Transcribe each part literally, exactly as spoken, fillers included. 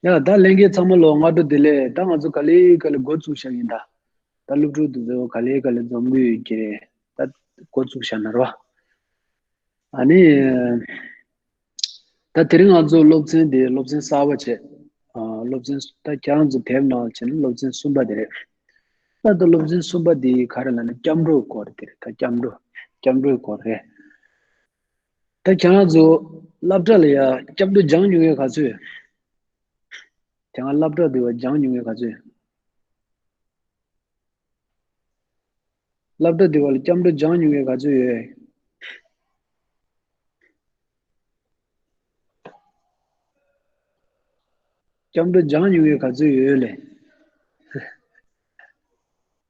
ཡ་ད་ལྷན་རྒྱས་ཚང་མ་ལོ་སྔ་དྲོ་བདེ་ལེགས། ད་ང་ཚོ་ག་ལེ་ག་ལེ་འགོ་བཙུགས་བཞག་ཡིན་ད། ད་སློབ་ཕྲུག་དེ་ཚོ་ག་ལེ་ག་ལེ་འཛོམས་གི་ཡོད་ཀྱི་རེད། ད་འགོ་བཙུགས་བཞག་ན་རོ། ཨ་ནི། ད་དེ་རིང་ང་ཚོ་སློབ་ཚན་དེ་སློབ་ཚན་གསར་པ་བྱས། ཨ་སློབ་ཚན་ད་ཁྱེད་རང་ཚོ་དེབ་ནང་བྱས་ན་སློབ་ཚན་གསུམ་པ་དེ་རེད། ད་ད་སློབ་ཚན་གསུམ་པ་དེ་ག་རེ་ལབ་ན་སྐྱབས་འགྲོའི་སྐོར་དེ་རེད། ད་སྐྱབས་འགྲོ། སྐྱབས་འགྲོའི་སྐོར་རེད། ད་ཁྱེད་རང་ཚོ་སློབ་གྲྭ་ལ་ཡ་སྐྱབས་འགྲོ་སྦྱང་མྱོང་མཁན་ག་ཚོད་ཡོད། ཁྱེད་རང་སློབ་གྲྭ་དེ་བ་སྦྱང་མྱོང་མཁན་ག་ཚོད་ཡོད། སློབ་གྲྭ་དེ་བ་ལ་སྐྱབས་འགྲོ་སྦྱང་མྱོང་མཁན་ག་ཚོད་ཡོད། སྐྱབས་འགྲོ་སྦྱང་མྱོང་མཁན་ག་ཚོད་ཡོད་ལེ།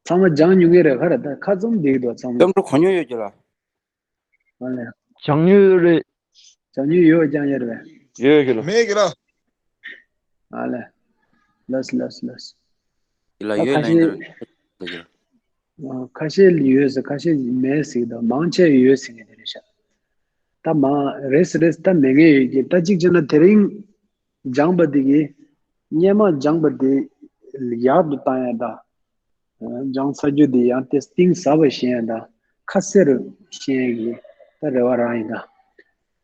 ཚང་མ་སྦྱང་མྱོང་མཁན་རེད་ཁ་རེད། ད་ཁ་བཙུམ་བསྡད་འདུག་ཚང་མ། སྐྱབས་འགྲོ་གོ་མྱོང་ཡོད་ཀྱི་ལ། ཨ་ལེ། སྦྱང་མྱོང་ཡོད་རེད། སྦྱང་མྱོང་ཡོད་སྦྱང་ཡོད་རེད། ཡོད་ཀྱི་ལ། མེད་ཀྱི་ལ། ཨ་ལེ། ལགས་ལགས་ལགས། ཡིན་ལ། ད་ཡོད་ཁ་ལ་ཡིན་ཤས། འདུག་ཡོད་ཀྱི་ལ། ཨ་ཁ་ཤས་ཡོད་ཟེར། ཁ་ཤས་མེད་ཟེར་གྱི་འདུག་མང་ཆེ་ཡོད་ཟེར་གྱི་དེ་རེད་ཤག་ད་མ་རེད་ཟེར་རེད་ཟེར། ད་མེད་མཁན་ཡོད་ཀྱི། ད་གཅིག་བྱས་ན་དེ་རིང་སྦྱངས་པ་དེ་གིས་སྔོན་མ་སྦྱངས་པ་དེ་ཡག་ཏུ་བཏང་ཡ་ད། སྦྱང་ཚར་རྒྱུ་དེ་ཡང་དེ་གཏིང་ཟབ་པ་ཤེས་ཡ་ད། ཁ་གསལ་རུ་ཤེས་ཡ་གི་ད་རེ་བ་རང་ཡིན་ད།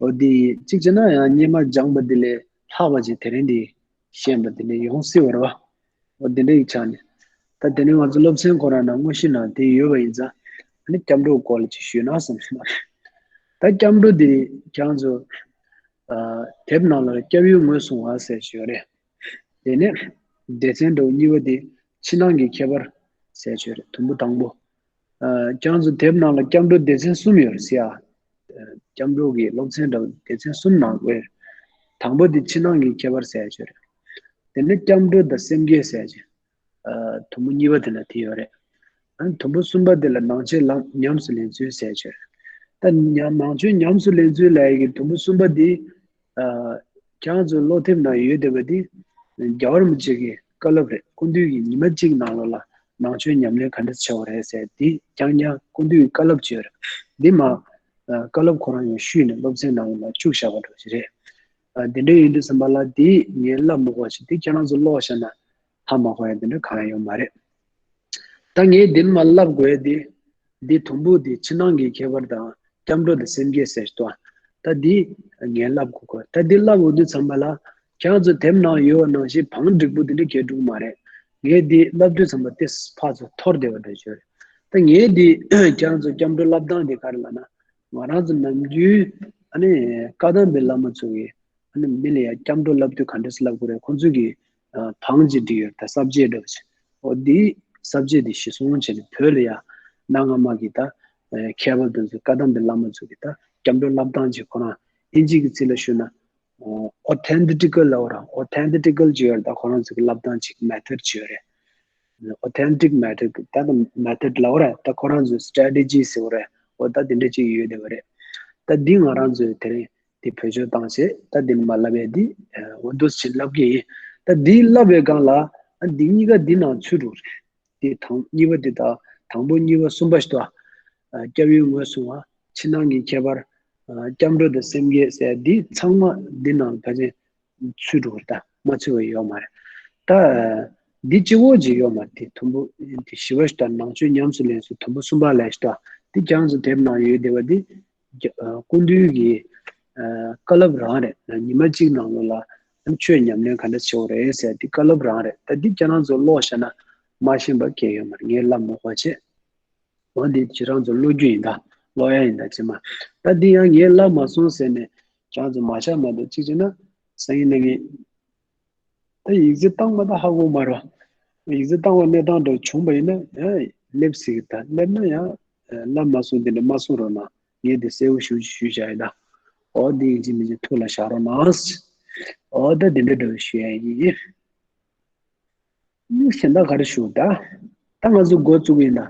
འོ་དེ་གཅིག་བྱས་ན་ཡང་སྔོན་མ་སྦྱངས་པ་དེ་ལས་ལྷག་པ་ཅིག་དེ་རིང་དེ་ཤེས་པ་དེ་ལས་ཡོང་སྲིད་པ་རེད་བ། འོ་དེ་འདྲ་ཡི་ཆ་ནས། ད་དེ་ནས་ང་ཚོ་སློབ་ཚན་ཁོ་རང་ནང་དངོས་གཞི་ནང་དེ་ཡོད་པ་ཡིན་ཙང་། ཨ་ནི་སྐྱབས་འགྲོའི་སྐོར་ལ་ཅིག་ཞུས་ན་བསམ་སོང་། ད་སྐྱབས་འགྲོ་དེ་ཁྱེད་རང་ཚོ། ཨ་དེབ་ནང་ལ་སྐྱབས་ཡུལ་ངོས་བཟུང་བ་ཟེར་ཞིག་ཡོད་རེད། དེ་ནས་སྡེ་ཚན་འདྲ་བོ་གཉིས་པ་དེ་ཕྱི་ནང་གི་ཁྱད་པར་ཟེར་ཞིག་ཡོད་རེད། དུམ་བུ་དང་པོ། ཨ་ཁྱེད་རང་ཚོ་དེབ་ནང་ལ་སྐྱབས་འགྲོ་སྡེ་ཚན་གསུམ་ཡོད་རེད་ཟེར་ཡ། ཨ་སྐྱབས་འགྲོ་གི་སློབ་ཚན་འདྲ་བོ་སྡེ་ཚན་གསུམ་ནང་དགོས། དང་པོ་དེ་ཕྱི་ནང་གི་ཁྱད་པར་ཟེར་ཞིག་ཡོད་རེད། དེ་ནས་སྐྱབས་འགྲོ་དང་སེམས་བསྐྱེད་ཟེར་ཞིག་ཨ་དུམ་བུ་གཉིས་པ་དེ་ན་དེ་ཡོད་རེད། ཨ་ནི་དུམ་བུ་གསུམ་པ་དེ་ལ་ནང་ཆོས་ལམ་ཉམས་སུ་ལེན་ཚུལ་ཟེར་ཆོས། ད་ཉམས་ནང་ཆོས་ཉམས་སུ་ལེན་ཚུལ་ལབ་ཡ་གི་དུམ་བུ་གསུམ་པ་དེ། ཨ་ཁྱེད་རང་ཚོའི་སློབ་དེབ་ནང་ཡོད་བསྡད་པ་དེ། རྒྱལ་བ་རིན་པོ་ཆེ་གི་བཀའ་སློབ་རེད། སྐུ་མདུན་གྱིས་ཉི་མ་གཅིག་ནང་ལོགས་ལ་ནང་ཆོས་ཉམས་ལེན་ག་འདྲ་བྱེད་དགོས་རེད་ཟེར་དེ་རྐྱང་རྐྱང་སྐུ་མདུན་གྱི་བཀའ་སློབ་ཅིག་ཡོད་རེད། འདི་མ། ཨ་བཀའ་སློབ་ཁོ་རང་ཡང་ཞུས་ནས་སློབ་ཚན་ནང་ལ་བཅུག་བཞག་པ་འདྲ་ཞིག་རེད། ཨ་དེ་འདྲ་ཡིན་དུས་ཙམ་པ་ལ་དེ་ངས་བསླབ་མི་དགོས་ཤིང་དེ་ཁྱེད་རང་ཚོ་ཀློག་བཞག་ན། ཧ་མ་གོ་ཡ་དེ་འདྲ་གང་ཡང་ཡོད་མ་རེད། ད་ངས་འདི་མ་ལབ་དགོས་ཡ་དེ། འདི་དུམ་བུ་དེ་ཕྱི་ནང་གི་ཁྱད་པར་དང་སྐྱབས་འགྲོ་དང་སེམས་བསྐྱེད་ཟེར་ཞིག་འདུག་ད་འདི་ངས་ལབ་དགོས་གོ། ད་འདི་ལབ་འོང་དུས་ཙམ་པ་ལ་ཁྱེད་རང་ཚོ་དེབ་ནང་ཡོད་པ་ནང་བཞིན་བང་འགྲིག་པོ་དེ་འདྲ་གས་འགྲུབ་མ་རེད། ངས་འདི་ལབ་དུས་ཙམ་པ་དེ་ཕར་ཚུར་འཐོར་བསྡད་པ་འདྲ་ཞིག་རེད། ད་ངས་འདི་ཁྱེད་རང་ཚོ་སྐྱབས་འགྲོ་ལབ་སྟངས་དེ་ག་རེ་ལབ་ན། ང་རང་ཚོ་ནམ་རྒྱུན་ཨ་ནི་བཀའ་གདམས་པའི་བླ་མ་ཚོ་གིས། ཨ་ནི་མི་ལ་ཡ་སྐྱབས་འགྲོ་ལབ་དུས་ག་འདྲས་ལབ་དགོས་རེད། ཁོང་ཚོས་ཀྱི་ཨ་བང་ཅིག་བྲིས་ཡོད་རེད། ད་ས་བཅད་འདྲ་བོ་ཅིག་འོ་འདི་ས་བཅད་འདི་གཞི་བཟུང་བྱས་ནས་བོད་ལ་ཡ་གནའ་སྔ་མ་གི་ད་ཨ་མཁས་པ་དེ་ཚོས་བཀའ་གདམས་པའི་བླ་མ་ཚོ་གིས་ད་སྐྱབས་འགྲོ་ལབ་སྟངས་ཅིག་ཁོ་རང་ཨིན་ཇི་གི་ཚིག་ལ་ཞུས་ན་authentical ལབ་ར། authentical ཅིག་ཡོད་རེད། ད་ཁོ་རང་ཚོ་གི་ལབ་སྟངས་ཅིག་method ཅིག་ཡོད་རེད། authentic method ད་ད་method ལབ་ར། ད་ཁོ་རང་ཚོའི་strategy ཟེར་བ་རེད། འོ་ད་དེ་འདྲ་ཅིག་ཡོད་བསྡད་པ་རེད། ད་འདི་ང་རང་ཚོས་དེ་རིང་དེ་བེད་སྤྱོད་བཏང་བྱས་ད་དེ་ནི་མ་ལབ་ཡ་དེ་འོ་འདུག་སེ་ལབ་གི་ཡིན། ད་འདི་ལབ་པའི་སྒང་ལ་ཨ་འདི་གཉིས་ཀ་འདི་ནང་ཚུད་འགྲོ་རེད། དེ་དང་གཉིས་པ་དེ་དང་དང་པོ་གཉིས་པ་གསུམ་པ་ཞིག་ཏུ་ཨ་སྐྱབས་ཡུལ་ངོས་བཟུང་བ། ཕྱི་ནང་གི་ཁྱད་པར། ཨ་སྐྱབས་འགྲོ་དང་སེམས་བསྐྱེད་ཟེར་འདི་ཚང་མ་འདི་ནང་ཕལ་ཆེར་ཚུད་འགྲོ་གི་རེད། ད་མ་ཚུད་པ་ཡོད་མ་རེད། ད་འདི་གཅིག་པོ་ཅིག་ཡོད་མ་རེད། དེ་དུམ་བུ་དེ་བཞི་པ་ཞིག་དང་ནང་ཆོས་ཉམས་སུ་ལེན་ཚུལ་དུམ་བུ་གསུམ་པ་ལབ་ཞིག་ད་འདི་ཁྱེད་རང་ཚོ་དེབ་ནང་ཡོད་བསྡད་པ་འདི། ཨ་སྐུ་མདུན་གྱི་ཨ་བཀའ་སློབ་རང་རེད། ཉི་མ་གཅིག་ནང་ལོགས་ལ་ཨ་ཆོས་ཉམས་ལེན་ག་འདྲ་བྱེད་དགོས་རེད་ཟེར་དེ་བཀའ་སློབ་རང་རེད། ད་འདི་ཁྱེད་རང་ཚོ་ཀློག་བཞག་ན་མ་ཤེས་པ་གང་ཡང་ཡོད་མ་རེད། ངས་ལབ་མ་དགོས་བྱས། འོ་འདི་ཁྱེད་རང་ཚོ་ཀློག་རྒྱུ་ཡིན་ད། ཀློག་ཡ་ཡིན་ད་ཅི་མ། ད་འདི་ཡང་ངས་ལབ་མ་སོང་ཟེར་ནས་ཁྱེད་རང་ཚོ་མ་བཞག་མ་གཏོགས་གཅིག་བྱས་ན་སང་ཉིན་གནངས་ཉིན། ད་ཡིག་ཚད་བཏང་མ་ད་ཧ་གོ་མ་རེད། ཡིག་ཚད་བཏང་བ་གནས་སྟངས་འདྲ་བྱུང་བ་ཡིན་ན་ཡང་སླེབས་སྲིད་གི། ད་སླེབས་ན་ཡང་ལབ་མ་སོང་། འདི་འདྲ་མ་གསུང་རོགས་གནང་། ངས་འདི་གསལ་པོ་ཞུ་ཞུ་བྱ་ཡིན་ད། འོ་འདི་ཡིན་གཅིག་མིན་གཅིག་ཐུགས་ལ་བཞག་རོགས་གནང་། འོ་ད་འདི་འདྲ་འདྲ་བོ་ཞུ་ཡ་ཡིན། གཞན་དག་ག་རེ་ཞུ་ད། ད་ང་ཚོ་འགོ་བཙུགས་ཡིན་ད།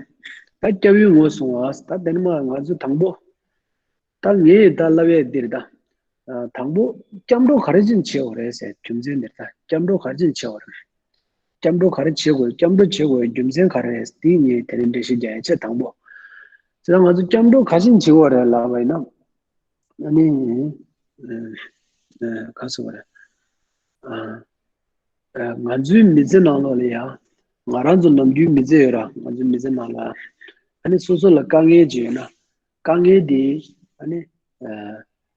ད་སྐྱབས་ཡུལ་ངོས་བཟུང་བ། ད་དེ་ནི་མ་ང་ཚོ་དང་པོ། ད་ངས་ད་ལབ་ཡས་འདིར་ད། ཨ་དང་པོ་སྐྱབས་འགྲོ་ག་རེ་བྱས་ནས་བྱེད་དགོས་རེད་ཟེར་རྒྱུ་མཚན་འདིར་ད། སྐྱབས་འགྲོ་ག་རེ་བྱས་ནས་བྱེད་དགོས་རེད། སྐྱབས་འགྲོ་ག་རེ་བྱེད་དགོས། སྐྱབས་འགྲོ་བྱེད་དགོས་རྒྱུ་མཚན་ག་རེ་རེད། འདི་ངས་དེ་རིང་འགྲེལ་བཤད་རྒྱག་ཡས་བྱས། དང་པོ། ཅི་ད་ང་ཚོ་སྐྱབས་འགྲོ་ག་རེ་བྱས་ནས་བྱེད་དགོས་རེད་ལབ་པ་ཡིན་ན། ཨ་ནི། ཨ་ག་རེ་ཟེར་དགོས་རེད། ཨ། ང་ཚོའི་མི་ཚེ་ནང་ལོགས་ལ་ཡང་ང་རང་ཚོ་ནམ་རྒྱུན་མི་ཚེ་ཡོད་ར། ང་ཚོའི་མི་ཚེ་ནང་ལ་ཨ་ནི་སོ་སོ་ལ་དཀའ་ངལ་ཅིག་ཡོད་ན། དཀའ་ངལ་དེ་ཨ་ནི་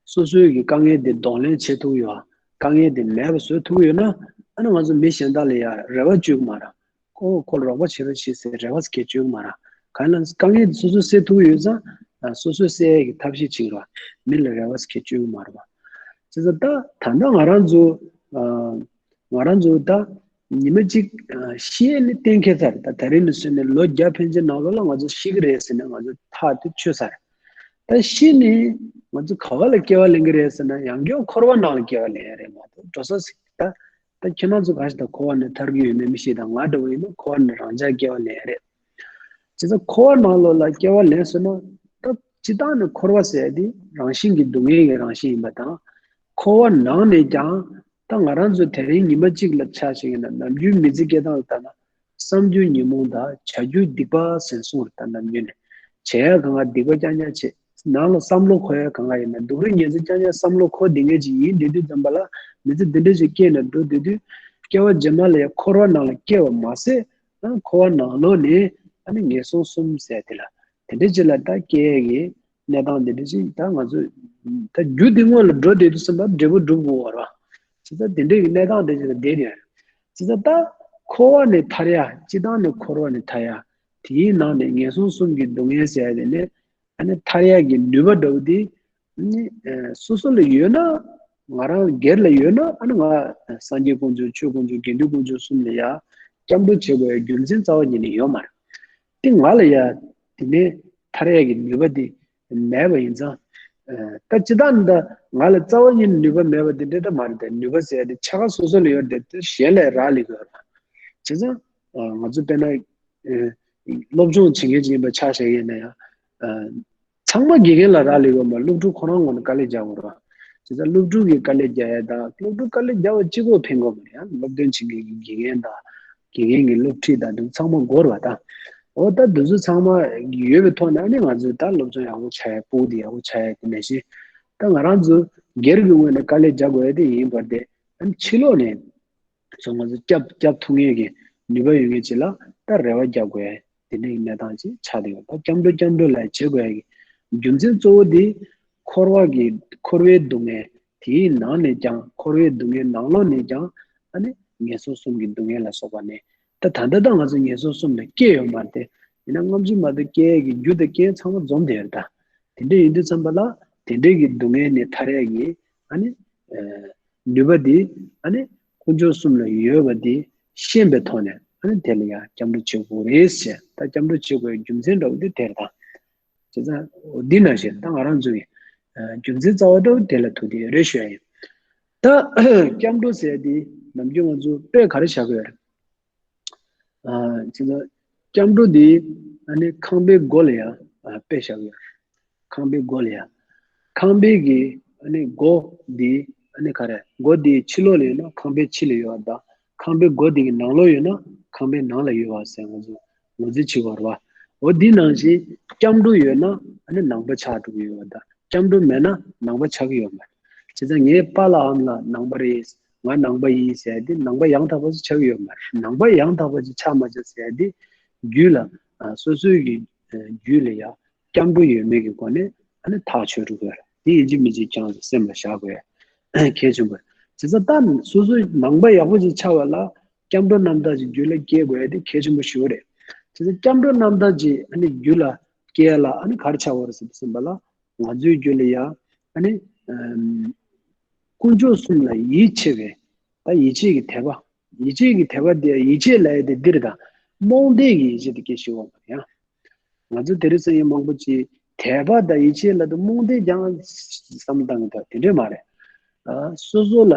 སོ་སོའི་གི་དཀའ་ངལ་དེ་གདོང་ལེན་བྱེད་ཐུབ་ཡོད། དཀའ་ངལ་དེ་མེད་པ་བཟོ་ཐུབ་ཡོད་ན། ཨ་ནི་ང་ཚོ་མི་གཞན་དག་ལ་ཡང་རེ་བ་བཅོལ་གི་མ་ར། ཁོ་ཁོ་རོགས་པ་བྱེད་རོགས་བྱེད་ཟེར་རེ་བ་སྐད་བཅོལ་གི་མ་ར། གང་ལ་དཀའ་ངལ་དེ་སོ་སོས་སེལ་ཐུབ་ཡོད་ཙང་། སོ་སོས་སེལ་ཡས་ཀྱི་ཐབས་ཤེས་བྱེད་ར། མི་ལ་རེ་བ་སྐད་བཅོལ་གི་མ་ར་བ། བྱས་ཙང་ད་ད་ལྟ་ང་རང་ཚོ་ང་རང་ཚོ་ད་ཉི་མ་གཅིག་ཤི་ནས་གཏན་འཁེལ་ཚར། ད་ད་རིང་ནས་བཟུང་ནས་ལོ་བརྒྱ་ཕན་ཆད་ནང་ལོགས་ལ་ང་ཚོ་ཤི་གི་རེད་ཟེར་ནས་ང་ཚོ་ཐག་དེ་ཆོད་ཚར། ད་ཤི་ནས་ང་ཚོ་ག་བ་ལ་སྐྱེ་བ་ལེན་གི་རེད་ཟེར་ན། ཡང་སྐྱར་འཁོར་བ་ནང་ལ་སྐྱེ་བ་ལེན་ཡ་རེད་མ་གཏོགས། འགྲོ་ས་ཟིག་ད་ད་ཁྱེད་རང་ཚོ་ག་ཞིག་ད་འཁོར་བ་ནས་ཐར་གི་ཡོད་མེད་མི་ཤེས། ད་ང་འདྲ་བོ་ཡིན་ན་འཁོར་བ་ནས་རང་འཇགས་སྐྱེ་བ་ལེན་ཡ་རེད། བྱས་ཙང་འཁོར་བ་ནང་ལོགས་ལ་སྐྱེ་བ་ལེན་ཟེར་ན། ད་སྤྱིར་བཏང་ནས་འཁོར་བ་ཟེར་ཡ་དེ་རང་བཞིན་གྱི་སྡུག་བསྔལ་གྱི་རང་བཞིན་ཡིན་པ་དང་། འཁོར་བ་ནང་ནས་ཀྱང་ད་ང་རང་ཚོ་དེ་རིང་ཉི་མ་གཅིག་ལ་ཆ་བཞག་ཡིན་ན། ནམ་རྒྱུན་མི་ཚེ་སྐྱེལ་སྟངས་ལ་ལྟ་ན། བསམ་རྒྱུ་ཉོན་མོངས་དང་བྱ་རྒྱུ་སྡིག་པ་ཟེར་གསུངས་རེད། ད་ནམ་རྒྱུན་ནས་བྱེད་ཡ་གང་ག་སྡིག་པ་རྐྱང་རྐྱང་བྱེད། ནང་ལ་བསམ་བློ་འཁོར་ཡ་གང་ག་ཡིན་ན། སྡུག་རུས་ངན་སོང་རྐྱང་རྐྱང་བསམ་བློ་འཁོར་བསྡད་མཁན་ཅིག་ཡིན་བསྡད་དུས་ཙམ་པ་ལ། མི་ཚེ་འདི་འདྲ་ཞིག་སྐྱེལ་ནས་འགྲོ་བསྡད་དུས། སྐྱེ་བ་རྗེས་མ་ལ་ཡང་འཁོར་བ་ནང་ལ་སྐྱེ་བ་མ་ཟད། ཨ་འཁོར་བ་ནང་ལོགས་ནས་ཨ་ནི་ངན་སོང་གསུམ་ཟེར་དེ་ལ། དེ་འདྲ་ཅིག་ལ་ད་སྐྱེ་ཡ་གི་གནས་སྟངས་དེ་འདྲ་ཞིག་ད་ང་ཚོ་ད་རྒྱུ་དེ་སྔོན་ལ་འགྲོ་བསྡད་དུས་ཙམ་པ་འབྲས་བུ་སྒྲུབ་དགོས་པ་རེད་བ། བྱས་ཙང་དེ་འདྲའི་གི་གནས་སྟངས་དེ་ཅིག་ལ་བསྡད་ཡོད་རེད། བྱས་ཙང་ད་འཁོར་བ་ནས་ཐར་ཡ། སྤྱིར་བཏང་ནས་འཁོར་བ་ནས་ཐར་ཡ། དེའི་ནང་ནས་ངན་སོང་གསུམ་གྱི་སྡུག་བསྔལ་ཟེར་ཡ་དེ་ནས་ཨ་ནི་ཐར་ཡ་གི་ནུས་པ་འདྲ་བོ་དེ་ཨ་ནི་སོ་སོ་ལ་ཡོད་ན། ང་རང་སྒེར་ལ་ཡོད་ན། ཨ་ནི་ང་སངས་རྒྱས་དཀོན་མཆོག་ཆོས་དཀོན་མཆོག་དགེ་འདུན་དཀོན་མཆོག་གསུམ་ལ་ཡ་སྐྱབས་འགྲོ་བྱེད་དགོས་ཡ་རྒྱུ་མཚན་རྩ་བ་ཉིད་ནས་ཡོད་མ་རེད། དེ་ང་ལ་ཡ་དེ་ནས་ཐར་ཡ་གི་ནུས་པ་དེ་མེད་པ་ཡིན་ཙང་། ཨ་ད་སྤྱིར་བཏང་ད་ང་ལ་རྩ་བ་ཉིད་ནས་ནུས་པ་མེད་པ་དེ་འདྲ་ད་མ་རེད་དེ། ནུས་པ་ཟེར་ཡ་དེ་ཆ་ག་སོ་སོ་ལ་ཡོད་རེད་དེ། གཞན་ལ་རག་ལས་དགོས་རེད། བྱས་ཙང་ང་ཚོ་དཔེར་ན་སློབ་སྦྱོང་བྱེད་མཁན་ཅིག་ཡིན་པ་ཆ་བཞག་ཡིན་ན་ཡང་། ཚང་མ་དགེ་རྒན་ལ་རག་ལས་ཡོད་མ་རེད། སློབ་ཕྲུག་ཁོ་རང་ངོས་ནས་དཀའ་ལས་རྒྱག་དགོས་རེད་བ། བྱས་ཙང་སློབ་ཕྲུག་གིས་དཀའ་ལས་རྒྱག་ཡ་དང་། སློབ་ཕྲུག་དཀའ་ལས་རྒྱག་པ་གཅིག་པོས་ཕན་གྱི་མ་རེད། ཡང་སློབ་སྟོན་བྱེད་མཁན་གྱི་དགེ་རྒན་དང་། དགེ་རྒན་གྱི་སློབ་ཁྲིད་དང་དེ་ཚང་མ་དགོས་རེད་བ་ད། འོ་ད་དེ་ཚོ་ཚང་མ་ཡོད་པའི་ཐོག་ནས་ཨ་ནི་ང་ཚོས་ད་སློབ་སྦྱོང་ཡག་པོ་ཆགས་ཡ། ཕྲུ་གུ་དེ་ཡག་པོ་ཆགས་ཡ་དེ་ནང་བཞིན། ད་ང་རང་ཚོ་སྒེར་གྱི་ངོས་ནས་དཀའ་ལས་རྒྱག་དགོས་ཡ་དེ་ཡིན་པ་རེད་དེ། ཨ་ནི་ཕྱི་ལོགས་ནས་སོ་ང་ཚོ་སྐྱབས་སྐྱབས་ཐུབ་མཁན་གྱི་ནུས་པ་ཡོད་མཁན་ཅིག་ལ་ད་རེ་བ་རྒྱག་དགོས་ཡ་དེ་འདྲའི་གནས་སྟངས་ཅིག་ཆགས་བསྡད་ཡོད། ད་སྐྱབས་འགྲོ་སྐྱབས་འགྲོ་ལབ་བྱེད་དགོས་ཡ་གི་རྒྱུ་མཚན་གཙོ་བོ་དེ་འཁོར་བ་གི་འཁོར་བའི་སྡུག་བསྔལ། དེའི་ནང་ནས་ཀྱང་། འཁོར་བའི་སྡུག་བསྔལ་ནང་ལོགས་ནས་ཀྱང་ཨ་ནི་ངན་སོང་གསུམ་གྱི་སྡུག་བསྔལ་ལ་སོགས་པ་ནས། ད་ད་ལྟ་ད་ང་ཚོ་ངན་སོང་གསུམ་ལ་སྐྱེས་ཡོད་མ་རེད་དེ། ཡིན་ན་སྔ་ཕྱི་མ་གཏོགས་སྐྱེ་ཡས་ཀྱི་རྒྱུ་དང་རྐྱེན་ཚང་མ་འཛོམས་བསྡད་ཡོད་རེད་ད། དེ་འདྲ་ཡིན་དུས་ཙམ་པ་ལ་དེ་འདྲའི་གི་སྡུག་བསྔལ་ནས་ཐར་ཡས་ཀྱི་ཨ་ནི་ནུས་པ་དེ་ཨ་ནི་དཀོན་མཆོག་གསུམ་ལ་ཡོད་པ་དེ་ཤེས་པའི་ཐོག་ནས། ཨ་ནི་དེ་ལ་ཡང་སྐྱབས་འགྲོ་བྱེད་དགོས་རེད་ཟེར། ད་སྐྱབས་འགྲོ་བྱེད་དགོས་རྒྱུ་མཚན་འདྲ་བོ་དེ་དེ་རེད་ད། བྱས་ཙང་འདི་ནང་བཞིན་ད་ང་རང་ཚོ་གི་རྒྱུ་མཚན་རྩ་བ་འདྲ་བོ་དེ་ལ་ཐུག་དེ་རེད་ཞུ་ཡ་ཡིན། ད་སྐྱབས་འགྲོ་ཟེར་དེ་ནམ་རྒྱུན་ང་ཚོ་དཔེ་ག་རེ་བཞག་གི་ཡོད་རེད། བྱས་ཙང་སྐྱབས་འགྲོ་འདི་ཨ་ནི་ཁང་པའི་སྒོ་ལ་ཡང་དཔེ་བཞག་གི་ཡོད་རེད། ཁང་པའི་སྒོ་ལ་ཡང་། ཁང་པའི་གི་ཨ་ནི་སྒོ་འདི་ཨ་ནི་ག་རེ། སྒོ་འདི་ཕྱི་ལོགས་ལ་ཡོད་ན་ཁང་པའི་ཕྱི་ལ་ཡོད་པ་དང་། ཁང་པའི་སྒོ་འདི་གི་ནང་ལོགས་ཡོད་ན་ཁང་པའི་ནང་ལ་ཡོད་པ་ཟེར་ང་ཚོ་ངོས་འཛིན་བྱེད་དགོས་རེད་བ། འོ་འདི་ནང་བཞིན་སྐྱབས་འགྲོ་ཡོད་ན་ཨ་ནི་ནང་པ་ཆགས་འགྲོ་གི་ཡོད་པ་དང་། སྐྱབས་འགྲོ་མེད་ན་ནང་པ་ཆགས་ཀྱི་ཡོད་མ་རེད། བྱས་ཙང་ངའི་པཱ་ལགས་ཨ་མ་ལགས་ནང་པ་རེད། ང་ནང་པ་ཡིན་ཟེར་ཡ་དེ་ནང་པ་ཡང་དག་པ་ཞིག་ཆགས་ཀྱི་ཡོད་མ་རེད། ནང་པ་ཡང་དག་པ་ཞིག་ཆགས་མ་ཆགས་ཟེར་ཡ་དེ་རྒྱུད་ལ་ཨ་སོ་སོའི་གི་ཨ་རྒྱུད་ལ་ཡ་སྐྱབས་འགྲོ་ཡོད་མེད་ཀྱི་སྒོ་ནས་ཨ་ནི་ཐག་ཆོད་འགྲོ་དགོས་རེད། དེ་ཡིན་གཅིག་མིན་གཅིག་ཀྱང་སེམས་ལ་བཞག་དགོས་གལ་ཆེན་པོ་རེད། བྱས་ཙང་ད་སོ་སོའི་ནང་པ་ཡག་པོ་ཞིག་ཆགས་པ་ལ་སྐྱབས་འགྲོ་རྣམ་དག་ཅིག་རྒྱུད་ལ་སྐྱེ་དགོས་ཡ་དེ་གལ་ཆེན་པོ་ཞེ་པོ་རེད། བྱས་ཙང་སྐྱབས་འགྲོ་རྣམ་དག་ཅིག་ཨ་ནི་རྒྱུད་ལ་སྐྱེ་ཡ་ལ་ཨ་ནི་ག་རེ་ཆགས་དགོས་རེད་ཟེར་དུས་ཙམ་པ་ལ། ང་ཚོའི་རྒྱུད་ལ་ཡ་ཨ་ནི་ཨམ་དཀོན་མཆོག་གསུམ་ལ་ཡིད་ཆེས་པའི་ད་ཡིད་ཆེས་ཀྱི་དད་པ། ཡིད་ཆེས་ཀྱི་དད་པ་དེ། ཡིད་ཆེས་ལབ་ཡ་དེ་འདི་རེད་ད། རྨོངས་དད་ཀྱི་ཡིད་ཆེས་དེ་སྐད་ཆ་འོང་བ་ཡང་། ང་ཚོ་དེ་རིང་སང་ཉིན་མང་པོ་ཅིག་དད་པ་དང་ཡིད་ཆེས་ལབ་དུས་རྨོངས་དད་ཀྱང་བསམ་བཏང་གི་འདུག་དེ་འདྲས་མ་རེད། ཨ་སོ་སོ་ལ་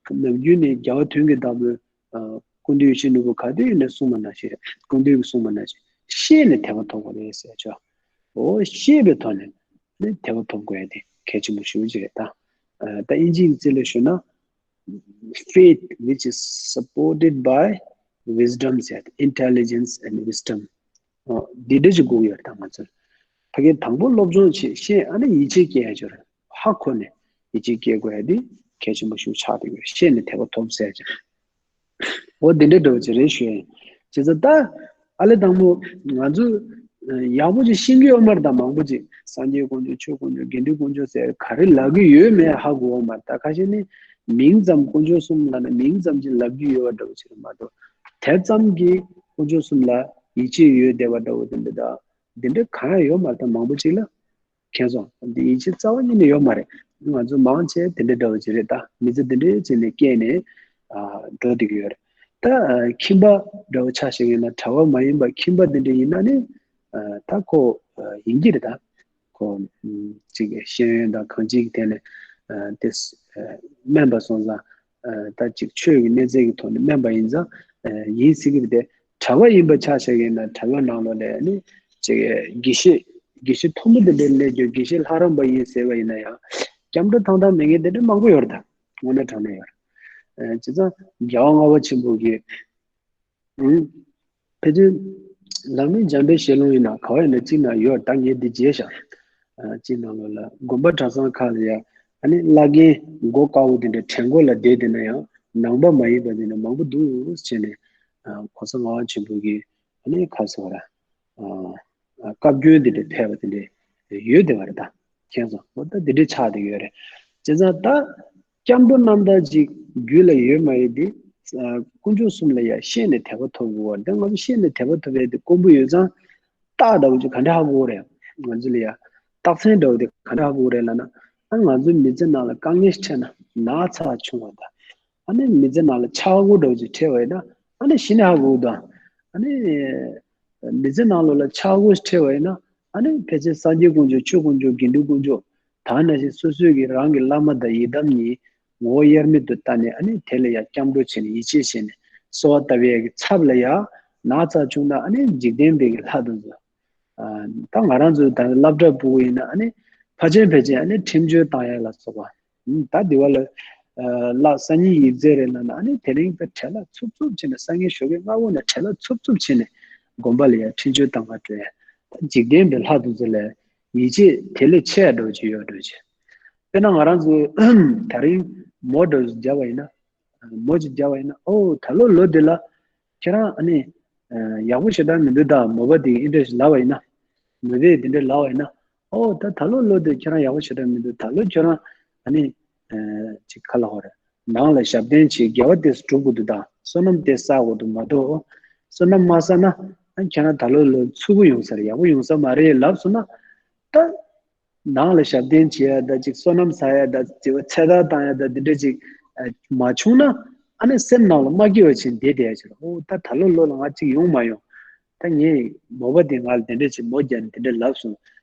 ནམ་རྒྱུན་ནས་རྒྱལ་བ་དོན་གྱི་བདག་པོས་ཨ་ཀུན་འདུས་ཡེ་ཤེས་ནོར་བུ་ག་དུས་ཡིན་ནའི་གསུངས་པ་ནང་བཞིན། ཀུན་འདུས་ཀྱིས་གསུངས་པ་ནང་བཞིན་ཤེས་ནས་དད་པ་ཐོབ་དགོས་རེད་ཟེར་ཆོག་འོ་ཤེས་པའི་ཐོག་ནས་ནི་དད་པ་ཐོབ་དགོས་ཡ་དེ་གལ་ཆེན་པོ་ཞེ་པོ་ཅིག་རེད་ད། ཨ་ད་དབྱིན་ཇིའི་རྩིས་ལ་ཞུས་ན། Faith which is supported by wisdom ཟེར། Intelligence and wisdom. ཨ་འདི་འདྲ་ཞིག་དགོས་ཀྱི་ཡོད་རེད་ད་ང་ཚོར། ཕ་གིར་དང་པོ་སློབ་སྦྱོང་བྱེད། ཤེས། ཨ་ནི་ཡིད་ཆེས་སྐྱེ་ཡ་ཅིག་ཡོད་རེད། ཧ་གོ་ནས་ཡིད་ཆེས་སྐྱེ་དགོས་ཡ་དེ་གལ་ཆེན་པོ་ཞིག་ཆགས་བསྡད་ཡོད། ཤེས་ནས་དད་པ་ཐོབ་ཟེར་ཀྱང་། འོ་དེ་འདྲའི་འདྲ་བོ་ཅིག་རེད་ཞུ་ཡ་ཡིན། བྱས་ཙང་ད་ཨ་ལེ་དང་པོ་ང་ཚོ་ཡག་པོ་ཅིག་ཤེས་ཀྱི་ཡོད་མ་རེད། ད་མང་པོ་ཅིག་སངས་རྒྱས་དཀོན་མཆོག་ཆོས་དཀོན་མཆོག་དགེ་འདུན་དཀོན་མཆོག་ཟེར་ག་རེ་ལབ་ཀྱི་ཡོད་མེད་ཧ་གོ་བ་མ་རེད། ད་ཁ་ཤས་ནི་མིང་ཙམ་དཀོན་མཆོག་གསུམ་ལབ་ན་མིང་ཙམ་ཅིག་ལབ་ཀྱི་ཡོད་པ་འདྲ་བོ་ཅིག་རེད་མ་གཏོགས་དེ་ཙམ་གྱིས་དཀོན་མཆོག་གསུམ་ལ་ཡིད་ཆེས་ཡོད་བསྡད་པ་འདྲ་བོ་དེ་འདྲ་ད་དེ་འདྲ་གང་ཡང་ཡོད་མ་རེད། ད་མང་པོ་ཅིག་ལ། མཁྱེན་སོང་། འདི་ཡིད་ཆེས་རྩ་བ་ཉིད་ནས་ཡོད་མ་རེད། ང་ཚོ་མང་ཆེ་དེ་འདྲ་འདྲ་བོ་ཅིག་རེད། ད་མི་ཚེ་འདི་འདྲའི་ཅིག་ནས་སྐྱེལ་ནས་ཨ་འགྲོ་བསྡད་ཀྱི་ཡོད་རེད། ད་ཨ་ཁྱིམ་པ་འདྲ་བོ་ཆ་བཞག་ཡིན་ན་གྲྭ་པ་མ་ཡིན་པ་ཁྱིམ་པ་འདི་འདྲ་ཡིན་ན་ནི་ཨ་ད་ཁོ་ཨ་ཡིན་གྱི་རེད། ད་ཁོ་ཨམ་ཅིག་ཤེས་ཡོན་དང་གང་ཅིའི་ཐད་ནས་ཨ་དེ་ཨ་དམན་པ་སོང་ཙང་། ཨ་ད་ཅིག་ཆོས་ཀྱི་གནས་ཚད་ཀྱི་ཐོག་ནས་དམན་པ་ཡིན་ཙང་ཨ་ཡིན་སྲིད་ཀྱི་རེད་དེ། གྲྭ་པ་ཡིན་པ་ཆ་བཞག་ཡིན་ན་གྲྭ་པའི་ནང་ལོགས་ནས་ནི་ཅིག་དགེ་བཤེས་དགེ་བཤེས་མཐོན་པོ་དེ་འདྲའི་སླེབས་རྒྱུ་དགེ་བཤེས་ལྷ་རམས་པ་ཡིན་ཟེར་བ་ཡིན་ན་ཡང་སྐྱབས་འགྲོ་ཐང་ཐང་མེད་མཁན་དེ་འདྲ་མང་པོ་ཡོད་རེད། ད་དངོས་གནས་དྲང་གནས་ཡོད་རེད། ཨ་བྱས་ཙང་རྒྱལ་བ་ལྔ་པ་ཆེན་པོ་གིས་ཨང་ཕལ་ཆེར་བླ་མེད་འཇམ་དཔལ་ཞལ་ལུང་ཡིན་ན་ག་བ་ཡིན་ན་གཅིག་ན་ཡོད། ད་ངས་འདི་བརྗེད་བཞག་ཨ་གཅིག་ནང་ལོགས་ལ་དགོན་པ་གྲྭ་ཚང་ཁག་ལ་ཡ་ཨ་ནི་བླ་རྒན་མགོ་དཀར་པོ་དེ་འདྲ་གྲལ་མགོ་ལ་བསྡད་བསྡད་ན་ཡང་ནང་པ་མ་ཡིན་པ་དེ་འདྲ་མང་པོ་འདུག་ཟེར་ནས་ཨ་གོང་ས་ལྔ་པ་ཆེན་པོ་གིས་ཨ་ནི་ཁ་སོ་ར་ཨ་བཀའ་བཀྱོན་དེ་འདྲ་ཕེབས་པ་དེ་འདྲ་ཡོད་བསྡད་པ་རེད། ད་མཁྱེན་སོང་། འོ་ད་དེ་འདྲ་ཆགས་བསྡད་ཡོད་རེད། བྱས་ཙང་ད་སྐྱབས་འགྲོ་རྣམ་དག་ཅིག་རྒྱུད་ལ་ཡོད་མ་ཡོད་དེ། ཨ་དཀོན་མཆོག་གསུམ་ལ་ཡ་ཤེས་ནས་དད་པ་ཐོབ་དགོས་པ་རེད། ད་ང་ཚོ་ཤེས་ནས་དད་པ་ཐོབ་ཡས་དེ་དཀོན་པོ་ཡོད་ཙང་རྟགས་འདྲ་བོ་ཅིག་ག་འདྲ་ཧ་གོ་རེད། ང་ཚོ་ལ་ཡ་རྟགས་མཚན་འདྲ་བོ་དེ་ག་འདྲ་ཧ་གོ་རེད་ལབ་ན། ཨ་ང་ཚོའི་མི་ཚེ་ནང་ལ་དཀའ་ངལ་འཕྲད་ན་ན་ཚ་བྱུང་བ་དང་། ཨ་ནི་མི་ཚེ་ནང་ལ་ཆག་སྒོ་འདྲ་བོ་ཅིག་འཕྲད་པ་ཡིན་ན་ཨ་ནི་གཞི་ནས་ཧ་གོ་དང་། ཨ་ནི་མི་ཚེ་ནང་ལོགས་ལ་ཆག་སྒོ་ཞིག་འཕྲད་པ་ཡིན་ན་ཨ་ནི་ཕལ་ཆེར་སངས་རྒྱས་དཀོན་མཆོག་ཆོས་དཀོན་མཆོག་དགེ་འདུན་དཀོན་མཆོག་ད་ནང་བཞིན་སོ་སོའི་གི་རང་གི་བླ་མ་དང་ཡི་དམ་གཉིས་ངོ་བོ་དབྱེར་མེད་དུ་བལྟ་ནས་ཨ་ནི་དེ་ལ་ཡང་སྐྱབས་འགྲོ་བྱས་ནས་ཡིད་ཆེས་བྱས་ནས་གསོལ་བ་བཏབ་ཡས་ཀྱི་ཚབ་ལ་ཡང་ན་ཚ་བྱུང་ན་ཨ་ནི་འཇིག་རྟེན་པའི་གི་ལྷ་དེ་ཚོ། ཨ་ད་ང་རང་ཚོའི་ད་སློབ་གྲྭ་ཕྲུ་གུ་ཡིན་ན་ཨ་ནི་ཕལ་ཆེར་ཕལ་ཆེར་ཨ་ནི་ཁྲིམས་གཅོད་བཏང་ཡས་ལ་སོགས་པ། ཨུམ་ད་འདི་བ་ལ་ཨ་ལ་སང་ཉིན་ཡིག་ཚད་རེད་ལབ་ན་ཨ་ནི་དེ་རིང་ད་བྲེལ་ལ་འཚུབ་འཚུབ་བྱས་ནས་སང་ཉིན་ཞོགས་ཀས་སྔ་པོ་ནས་བྲེལ་ལ་འཚུབ་འཚུབ་བྱས་ནས་དགོན་པ་ལ་ཡ་ཁྲིམས་གཅོད་བཏང་ག་འགྲོ་ཡ། ད་འཇིག་རྟེན་པའི་ལྷ་དེ་ཚོ་ལ་ཡིད་ཆེས་དེ་ལས་ཆེ་བ་འདྲ་བོ་ཅིག་ཡོད་འགྲོ་ཅིག་དཔེར་ན་ང་རང་ཚོ་ད་རིང་མོ་འདྲ་བོ་ཅིག་བརྒྱབ་པ་ཡིན་ན། མོ་ཅིག་བརྒྱབ་པ་ཡིན་ན་ཨོ་ད་ལོ་ལོ་འདི་ལ་ཁྱེད་རང་ཨ་ནི་ཡག་པོ་ཞེ་དྲག་མི་འདུག་ད་མོ་པ་འདི་ཨེ་འདྲ་ཞིག་ལབ་པ་ཡིན་ན། མོ་པས་འདི་འདྲ་ལབ་པ་ཡིན་ན་ཨོ་ད་ད་ལོ་ལོ་འདི་ཁྱེད་རང་ཡག་པོ་ཞེ་དྲག་མི་འདུག་ད་ལོ་ཁྱེད་རང་ཨ་ནི་ཅིག་ཁ་ལ་ཧོ་རེད། ནང་ལ་ཞབས་བརྟན་བྱེད་དགེ་བ་དེ་སྒྲུབ་དགོས་འདུག་ད་བསོད་ནམས་དེ་བསག་དགོས་འདུག་མ་གཏོགས་བསོད་ནམས་མ་བསག་ན་ཨ་ཁྱེད་རང་ད་ལོ་ལོ་འཚུབ་པོ་ཡོང་ས་རེད། ཡག་པོ་ཡོང་ས་མ་རེད་ལབ་སོང་ན་ད། ནང་ལ་ཞབས་བརྟན་བྱེད་ཡ་ད་ཅིག་བསོད་ནམས་བསག་ཡ་ད་ཅིག་ཚེ་ཐར་བཏང་ཡ་ད་འདི་འདྲ་ཅིག་མ་བྱུང་ན་ཨ་ནི་སེམས་ནང་ལ་མ་སྐྱིད་པ་བྱས་བསྡད་བསྡད་ཡ་ཅིག་རེད། ཨོ་ད་ད་ལོ་ལོ་ལ་ང་ཅིག་ཡོང་མ་ཡོང་། ད་ངས་མོ་པ་དེ་ང་ལ་འདི་འདྲ་བྱས་མོ་བརྒྱབ་ནས་འདི་འདྲ་ལབ་སོང་།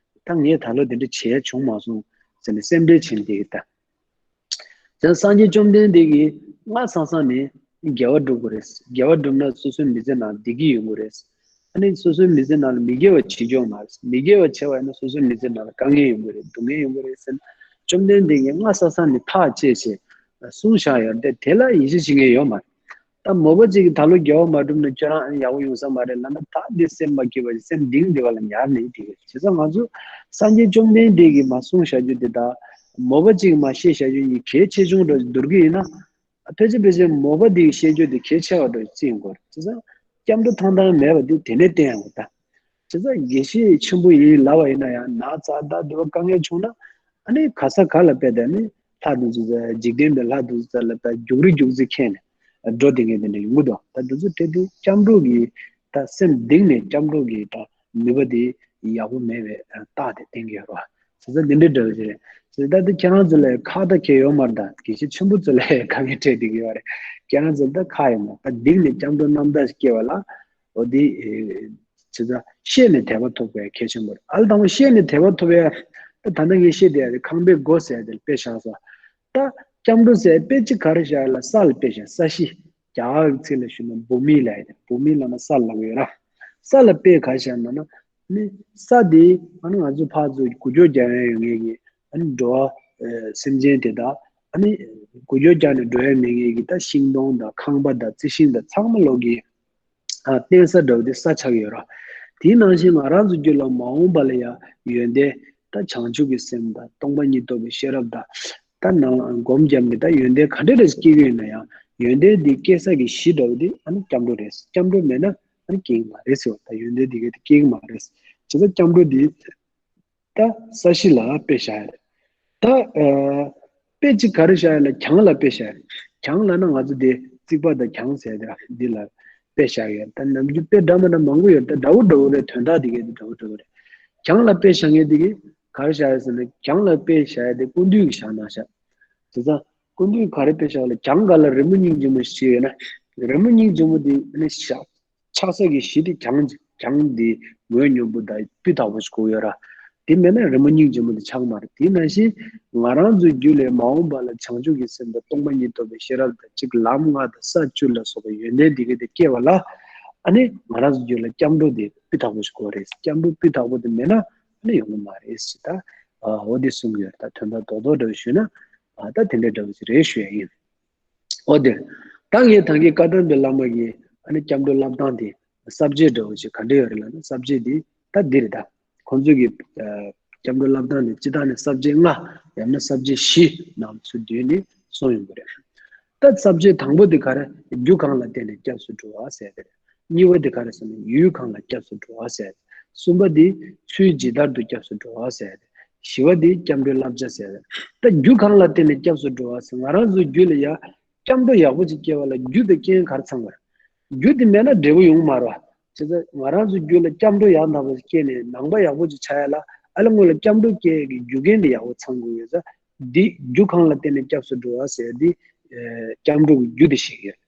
ད་ངས་ད་ལོ་འདི་འདྲ་བྱས་བྱུང་མ་སོང་ཟེར་ནས་སེམས་ཁྲལ་བྱས་ནས་བསྡད་ཀྱི་ད། ཡང་སངས་རྒྱས་བཅོམ་ལྡན་འདས་ཀྱིས་སྔ་ས་ས་ནས་དགེ་བ་སྒྲུབ་དགོས་རེད། དགེ་བ་སྒྲུབ་ན་སོ་སོའི་མི་ཚེ་ནང་བདེ་སྐྱིད་ཡོང་གི་རེད། ཨ་ནི་སོ་སོའི་མི་ཚེ་ནང་ལ་མི་དགེ་བ་བྱེད་ཆོག་མ་རེད། མི་དགེ་བ་བྱས་པ་ཡིན་ན་སོ་སོའི་མི་ཚེ་ནང་ལ་དཀའ་ངལ་ཡོང་གི་རེད། སྡུག་བསྔལ་ཡོང་གི་རེད་ཟེར་ན་བཅོམ་ལྡན་འདས་ཀྱིས་སྔ་ས་ས་ནས་ཐག་བཅད་བྱས་གསུངས་བཞག་ཡོད་རེད། དེ་ལ་ཡིད་ཆེས་བྱེད་མཁན་ཡོད་མ་རེད། ད་མོ་པ་གཅིག་གིས་ད་ལོ་དགེ་བ་མ་བསྒྲུབས་ན་ཁྱོད་རང་ཨ་ནི་ཡག་པོ་ཡོང་ས་མ་རེད་ལབ་ན་ད་འདི་སེམས་མ་སྐྱིད་པ་ཞིག་སེམས་གཏིང་འདི་བ་ལ་ཉར་ནས་དེ་ག་བྱས་ཙང་ང་ཚོ་སངས་རྒྱས་བཅོམ་ལྡན་འདས་ཀྱིས་མ་གསུངས་བཞག་རྒྱུ་དེ་དག་མོ་པ་གཅིག་གིས་མ་བཤད་བཞག་རྒྱུ་ཡིན་གལ་ཆེ་ཆུང་འདྲ་བསྡུར་གྱི་ཡིན་ན། ཕལ་ཆེར་ཕལ་ཆེར་མོ་པ་འདིའི་བཤད་རྒྱུ་དེ་གལ་ཆེ་བ་འདྲ་བརྩི་ཡོང་གི་རེད། བྱས་ཙང་སྐྱབས་འགྲོ་ཐང་ཐང་མེད་པ་འདི་དེ་ནས་བསྟན་ཡོང་གི་ད། བྱས་ཙང་དགེ་བཤེས་ཆེན་པོ་ཡིན་ལབ་པ་ཡིན་ན་ཡང་ན་ཚ་ད་འདི་བ་དཀའ་ངལ་བྱུང་ན་ཨ་ནི་ག་ས་ག་ལ་དཔེ་དེ་ནི་ལྷ་འདི་ཚོ་འཇིག་རྟེན་པའི་ལྷ་འདི་ཚོ་ལ་ད་རྒྱུག་རི་རྒྱུག་རྩེ་ཁྱེར་ནས་འགྲོ་བསྡད་མཁན་དེ་འདྲ་ཡོང་གི་འདུག་ད་འདི་ཚོ་དེ་དུས་སྐྱབས་འགྲོ་གི་ད་སེམས་གཏིང་ནས་སྐྱབས་འགྲོ་གི་ད་ནུས་པ་དེ་ཡག་པོ་མེད་པའི་རྟགས་དེ་བསྟན་གྱི་ཡོད་རེད་བ། བྱས་ཙང་འདི་འདྲའི་འདྲ་བ་ཞིག་རེད། བྱས་ཙང་ད་ལྟ་ཁྱེད་རང་ཚོ་ལ་ཁག་ད་གལ་ཡོད་མ་རེད། ད་དགེ་བཤེས་ཆེན་པོ་ཚོ་ལ་ཁག་ངེས་འཕྲད་བསྡད་ཀྱི་ཡོད་རེད། ཁྱེད་རང་ཚོ་ད་ཁག་ཡོད་མ་རེད། ད་གཏིང་ནས་སྐྱབས་འགྲོ་རྣམ་དག་སྐྱེ་བ་ལ་འོ་དེ་བྱས་ཙང་ཤེས་ནས་དད་པ་ཐོབ་དགོས་གལ་ཆེན་པོ་རེད། ཨ་ལ་དང་པོ་ཤེས་ནས་དད་པ་ཐོབ་ཡ་ད་ད་ལྟ་ངས་བཤད་བསྡད་ཡ་རེད། ཁང་པའི་སྒོ་ཟེར་ཡ་དེ་ལ་དཔེ་བཞག་སོང་། ད་སྐྱབས་འགྲོ་ཟེར་དཔེ་ཅིག་ག་རེ་བཞག་ཡ་ལ་ས་ལ་དཔེ་བཞག་ས་གཞི། རྒྱ་གར་གྱི་ཚིག་ལ་ཞུས་ན་བྷུ་མི་ལབ་ཡ་དེ། བྷུ་མི་ལབ་ན་ས་ལབ་ཀྱི་ཡོད་ར། ས་ལ་དཔེ་ག་བཞག་ན་ན་ནི་ས་དེ་ཨ་ནི་ང་ཚོ་ཕར་ཚུར་འགུལ་སྐྱོད་རྒྱག་ཡ་ཡོད་ངེས་ཀྱི་ཨ་ནི་འགྲོ་བ་སེམས་ཅན་དེ་དག་ཨ་ནི་འགུལ་སྐྱོད་རྒྱག་ནས་འགྲོ་ཡ་མེད་ངེས་ཀྱི་ད་ཤིང་སྡོང་དང་ཁང་པ་དང་རྩི་ཤིང་དང་ཚང་མ་ལོག་གི་ཨ་བརྟེན་ས་འདྲ་བོ་དེ་ས་ཆགས་ཀྱི་ཡོད་ར། དེའི་ནང་བཞིན་ང་རང་ཚོ་རྒྱུད་ལ་མ་འོངས་པ་ལ་ཡང་ཡོན་ཏན་ད་བྱང་ཆུབ་ཀྱི་སེམས་དང་སྟོང་པ་ཉིད་རྟོགས་པའི་ཤེས་རབ་དང་ད་ནང་སྒོམ་བརྒྱབ་ནས་ད་ཡོན་ཏན་ག་འདྲ་རེ་སྐྱེ་གི་ཡོད་ན་ཡང་ ཡོན་ཏན་འདི་སྐྱེ་ས་གི་གཞི་འདྲ་བོ་འདི་ཨ་ནི་སྐྱབས་འགྲོ་རེད། སྐྱབས་འགྲོ་མེད་ན་ཨ་ནི་སྐྱེ་གི་མ་རེད་ཟེར་བ། ད་ཡོན་ཏན་འདི་ག་དེ་སྐྱེ་གི་མ་རེད། བྱས་ཙང་སྐྱབས་འགྲོ་འདི་ད་ས་གཞི་ལ་དཔེ་བཞག་ཡ་རེད། ད་ཨ་དཔེ་གཅིག་ག་རེ་བཞག་ཡ་ལ་གྱང་ལ་དཔེ་བཞག་ཡ་རེད། གྱང་ལ་ན་ང་ཚོ་འདི་རྩིག་པ་དང་གྱང་ཟེར་ཡ་འདི་ལ་དཔེ་བཞག་ཡོད། ད་ནམ་རྒྱུན་དཔེ་འདྲ་མི་འདྲ་མང་པོ་ཡོད། ད་འདྲ་བོ་འདྲ་བོ་རེད། དོན་དག་འདི་ག་དེ་འདྲ་བོ་འདྲ་བོ་རེད། གྱང་ལ་དཔེ་བཞག་མཁན་འདི་གིས་ག་རེ་བཞག་ཡ་ཟེར་ན། གྱང་ལ་དཔེ་བཞག་ཡ་དེ་སྐུ་མདུན་གྱིས་བཞག་གནང་བཞག། བྱས་ཙང་སྐུ་མདུན་ག་རེ་དཔེ་བཞག་ལ། གྱང་ག་ལ་རི་མོ་སྙིང་རྗེ་མོ་ཞིག་ཡོད་ན། རི་མོ་སྙིང་རྗེ་མོ་དེ་ནི་ཤ་ཆགས་ས་གི་གཞི་དེ་གྱང་། གྱང་དེ་ངོས་སྙོམས་པོ་དང་སྤུས་དག་པོ་ཞིག་དགོས་ཡོད་ར། དེ་མེད་ན་རི་མོ་སྙིང་རྗེ་མོ་དེ་ཆགས་མ་རེད། དེ་ནང་བཞིན་ང་རང་ཚོའི་རྒྱུད་ལ་མ་འོངས་པ་ལ་བྱང་ཆུབ་ཀྱི་སེམས་དང་སྟོང་པ་ཉིད་རྟོགས་པའི་ཤེས་རབ་དང་གཅིག་ལམ་ལྔ་དང་ས་བཅུ་ལ་སོགས་པའི་ཡོན་ཏན་དེ་ག་དེ་སྐྱེ་བ་ལ། ཨ་ནི་ང་རང་ཚོའི་རྒྱུད་ལ་སྐྱབས་འགྲོ་དེ་སྤུས་དག་པོ་ཞིག་དགོས་རེད། སྐྱབས་འགྲོ་སྤུས་དག་པོ་དེ་མེད་ན་ཨ་ནི་ཡོང་གི་མ་རེད་ཟེར། ད་འོ་དེ་གསུང་གི་ཡོད། ད་དོན་དག་རྡོག་རྡོག་འདྲ་བོ་ཞུས་ན། ཨ་ད་དེ་འདྲའི་འདྲ་བོ་ཞིག་རེད་ཞུ་ཡ་ཡིན། འོ་དེ། ད་ངས་ད་གིན་བཀའ་གདམས་པའི་བླ་མ་གིས་ཨ་ནི་སྐྱབས་འགྲོའི་བསླབ་སྟངས་དེ་ས་བཅད་འདྲ་བོ་ཞིག་ག་འདྲ་ཡོད་རེད་ལབ་ན། ས་བཅད་འདི་ད་འདི་རེད། ད་ཁོང་ཚོ་གིས་ཨ་སྐྱབས་འགྲོའི་བསླབ་སྟངས་དེ་སྤྱིར་བཏང་ནས་ས་བཅད་ལྔ་ཡང་ན་ས་བཅད་བཞི་ནང་ཚུར་བསྡུས་ནས་གསུངས་ཡོང་གི་རེད། ད་ས་བཅད་དང་པོ་དེ་ག་རེ། རྒྱུ་གང་ལ་བརྟེན་ནས་སྐྱབས་སུ་འགྲོ་བ་ཟེར་དེ་རེད། གཉིས་པ་དེ་ག་རེ་ཟེར་ན། ཡུལ་གང་ལ་སྐྱབས་སུ་འགྲོ་བ་ཟེར། གསུམ་པ་དེ་ཚུལ་ཇི་ལྟར་དུ་སྐྱབས་སུ་འགྲོ་བ་ཟེར། བཞི་པ་དེ་སྐྱབས་འགྲོའི་བསླབ་བྱ་ཟེར། ད་རྒྱུ་གང་ལ་བརྟེན་ནས་སྐྱབས་སུ་འགྲོ་བ་ཟེར། ང་རང་ཚོའི་རྒྱུད་ལ་ཡ་སྐྱབས་འགྲོ་ཡག་པོ་ཅིག་སྐྱེ་བ་ལ་རྒྱུ་དང་རྐྱེན་ག་རེ་ཚང་དགོས་རེད། རྒྱུ་དེ་མེད་ན་འབྲས་བུ་ཡོང་གི་མ་རེད་བ། བྱས་ཙང་ང་རང་ཚོའི་རྒྱུད་ལ་སྐྱབས་འགྲོ་ཡག་ཐག་པ་ཅིག་སྐྱེས་ནས་ནང་པ་ཡག་པོ་ཅིག་ཆགས་ཡ་ལ། ཨ་ལ་སྔོན་ལ་སྐྱབས་འགྲོ་སྐྱེ་ཡ་གི་རྒྱུ་རྐྱེན་དེ་ཡག་པོ་ཚང་དགོས་ཡོད་ཙང་། འདི་རྒྱུ་གང་ལ་བརྟེན་ནས་སྐྱབས་སུ་འགྲོ་བ་ཟེར་འདི། ཨ་སྐྱབས་འགྲོ་གི་རྒྱུ་དེ་ཤེས་ཀྱི་ཡོད།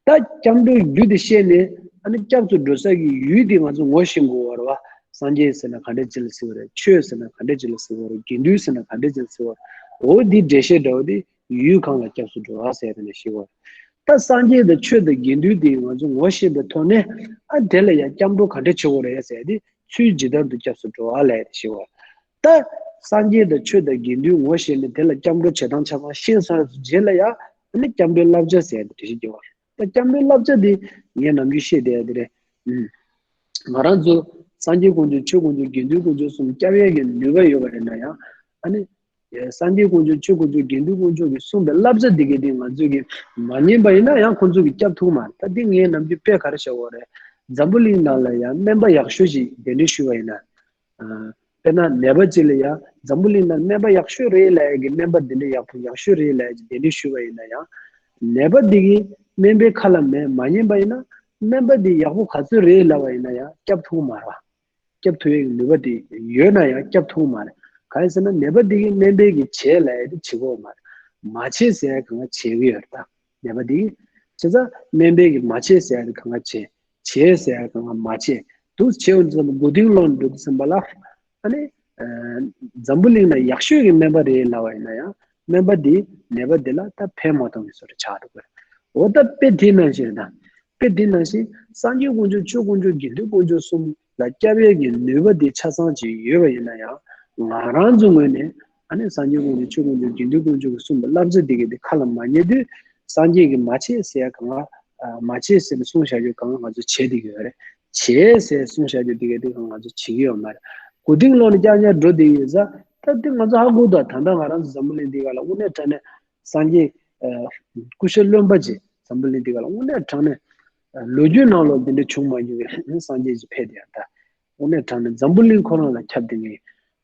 ད་སྐྱབས་འགྲོའི་རྒྱུ་དེ་ཤེས་ནས་ཨ་ནི་སྐྱབས་སུ་འགྲོ་ས་གི་ཡུལ་དེ་ང་ཚོ་ངོ་ཤེས་དགོས་པ་རེད་བ། སངས་རྒྱས་ཟེར་ན་ག་འདྲ་ཅིག་ལ་ཟེར་བ་རེད། ཆོས་ཟེར་ན་ག་འདྲ་ཅིག་ལ་ཟེར་བ་རེད། དགེ་འདུན་ཟེར་ན་ག་འདྲ་ཅིག་ལ་ཟེར་བ་རེད། འོ་འདི་འགྲེལ་བཤད་འདྲ་བོ་དེ་ཡུལ་གང་ལ་སྐྱབས་སུ་འགྲོ་བ་ཟེར་དེ་ནས་ཤེས་པ་རེད། ད་སངས་རྒྱས་དང་ཆོས་དང་དགེ་འདུན་དེ་ང་ཚོ་ངོ་ཤེས་པའི་ཐོག་ནས། ཨ་དེ་ལ་ཡང་སྐྱབས་འགྲོ་ག་འདྲ་བྱེད་དགོས་རེད་ཟེར་དེ། ཚུལ་ཇི་ལྟར་དུ་སྐྱབས་སུ་འགྲོ་བ་ལ་ཡང་ཤེས་པ་རེད། ད་སངས་རྒྱས་དང་ཆོས་དང་དགེ་འདུན་ངོ་ཤེས་ནས་དེ་ལ་སྐྱབས་འགྲོ་བྱེད་སྟངས་ཆ་ཚང་ཤེས་སོང་རྗེས་ལ་ཡང་ཨ་ནི་སྐྱབས་འགྲོའི་བསླབ་བྱ་ཟེར་དེ་འགྲེལ་བཤད་རྒྱག་པ་རེད། ད་སྐྱབས་འགྲོའི་བསླབ་བྱ་དེ་ངས་ནམ་རྒྱུན་བཤད་བསྡད་ཡ་དེ་རེད། ཨུམ། ང་རང་ཚོ་སངས་རྒྱས་དཀོན་མཆོག་ཆོས་དཀོན་མཆོག་དགེ་འདུན་དཀོན་མཆོག་གསུམ་སྐྱབས་ཡས་ཀྱི་ནུས་པ་ཡོད་པ་ཡིན་ན་ཡང་། ཨ་ནི་སངས་རྒྱས་དཀོན་མཆོག་ཆོས་དཀོན་མཆོག་དགེ་འདུན་དཀོན་མཆོག་གིས་གསུངས་པའི་བསླབ་བྱ་འདི་གའི་སྟེང་ང་ཚོས་ཀྱིས་མ་ཉན་པ་ཡིན་ན་ཡང་ཁོང་ཚོ་གིས་སྐྱབས་ཐུབ་མ་རེད། ད་འདི་ངས་ནམ་རྒྱུན་དཔེ་ག་རེ་བཞག་ཡོད་རེད། འཛམ་བུ་གླིང་ནང་ལ་ཡང་སྨན་པ་ཡག་ཤོས་ཤིག་གདན་འདྲེན་ཞུས་པ་ཡིན་ན། ཨ། དཔེར་ན་ནད་པ་གཅིག་ལ་ཡང་འཛམ་བུ་གླིང་ནང་སྨན་པ་ཡག་ཤོས་རེད་ལབ་ཡ་གི་སྨན་པ་འདི་འདྲ་ཡག་པོ་ཡག་ཤོས་རེད་ལབ་ཡ་གི་གདན་འདྲེན་ཞུས་པ་ཡིན་ན་ཡང་། ནད་པ་འདི་གིས་སྨན་པའི་ཁ་ལ་མེད་མ་ཉན་པ་ཡིན་ན། སྨན་པ་འདི་ཡག་པོ་ག་ཚོད་རེད་ལབ་པ་ཡིན་ན་ཡང་སྐྱབས་ཐུབ་མ་རེད། སྐྱབས་ཐུབ་ཡ་གི་ནུས་པ་དེ་ཡོད་ན་ཡང་སྐྱབས་ཐུབ་མ་རེད། གང་ཡིན་ཟེར་ན་ནད་པ་འདི་གིས་སྨན་པའི་གི་བྱེད་ལབ་ཡ་དེ་བྱེད་ཀྱི་ཡོད་མ་རེད། མ་བྱེད་ཟེར་ཡ་གང་ག་བྱེད་ཀྱི་ཡོད་རེད་ད། ནད་པ་འདི་གིས། བྱས་ཙང་སྨན་པའི་གི་མ་བྱེད་ཟེར་ཡ་དེ་གང་ག་བྱེད། བྱེད་ཟེར་ཡ་གང་ག་མ་བྱེད། འདུག་བྱེད་འོང་ཙམ་མགོ་རྟིང་སློག་འགྲོ་དུས་ཙམ་པ་ལ། ཨ་ནི། ཨ། འཛམ་བུ་གླིང་ན་ཡག་ཤོས་ཀྱི་སྨན་པ་རེད་ལབ་པ་ཡིན་ན་ཡང་། སྨན་པ་འདིས་ནད་པ་འདི་ལ་ད་ཕན་མ་ཐོགས་པའི་བཟོ་འདྲ་ཆགས་འགྲོ་གི་རེད། འོ་ད་དཔེ་དེ་ནང་བཞིན་རེད་ད། དཔེ་དེ་ནང་བཞིན་སངས་རྒྱས་དཀོན་མཆོག་ཆོས་དཀོན་མཆོག་དགེ་འདུན་དཀོན་མཆོག་གསུམ་ལ་སྐྱབས་ཡས་ཀྱི་ནུས་པ་དེ་ཆ་ཚང་ཅིག་ཡོད་པ་ཡིན་ན་ཡང་། ང་རང་ཚོའི་ངོས་ནས་ཨ་ནི་སངས་རྒྱས་དཀོན་མཆོག་ཆོས་དཀོན་མཆོག་དགེ་འདུན་དཀོན་མཆོག་གིས་གསུངས་པའི་བསླབ་བྱ་འདི་གའི་དེ་ཁ་ལ་མ་ཉན་དུས། སངས་རྒྱས་ཀྱིས་མ་བྱེད་ཟེར་ཡ་གང་ག་ཨ། མ་བྱེད་ཟེར་ནས་གསུངས་བཞག་རྒྱུ་གང་ག་ང་ཚོ་བྱེད་བསྡད་ཀྱི་ཡོད་རེད། བྱེད་ཟེར་གསུངས་བཞག་རྒྱུ་འདི་གའི་དེ་གང་ག་ང་ཚོ་བྱེད་ཀྱི་ཡོད་མ་རེད། མགོ་རྟིང་སློག་ནས་རྐྱང་རྐྱང་འགྲོ་བསྡད་ཀྱི་ཡོད་ཙང་། ད་འདི་ང་ཚོ་ཧ་གོ་འདུག་ད་ལྟ་ང་རང་ཚོ་འཛམ་བུ་གླིང་འདི་ག་ལ་དངོས་གནས་དྲང་གནས་སངས་རྒྱས། ཨ། སྐུ་ཞབས་རློན་པ་ཅིག་འཛམ་བུ་གླིང་འདི་ག་ལ་དངོས་གནས་དྲང་གནས། ཨ། ལོ་རྒྱུས་ནང་ལོགས་འདི་འདྲ་བྱུང་མ་མྱོང་བའི་སངས་རྒྱས་ཅིག་ཕེབས་བསྡད་ཡ་ད། དངོས་གནས་དྲང་གནས་འཛམ་བུ་གླིང་ཁོ་རང་ལ་ཁྱབ་བསྡད་མཁན།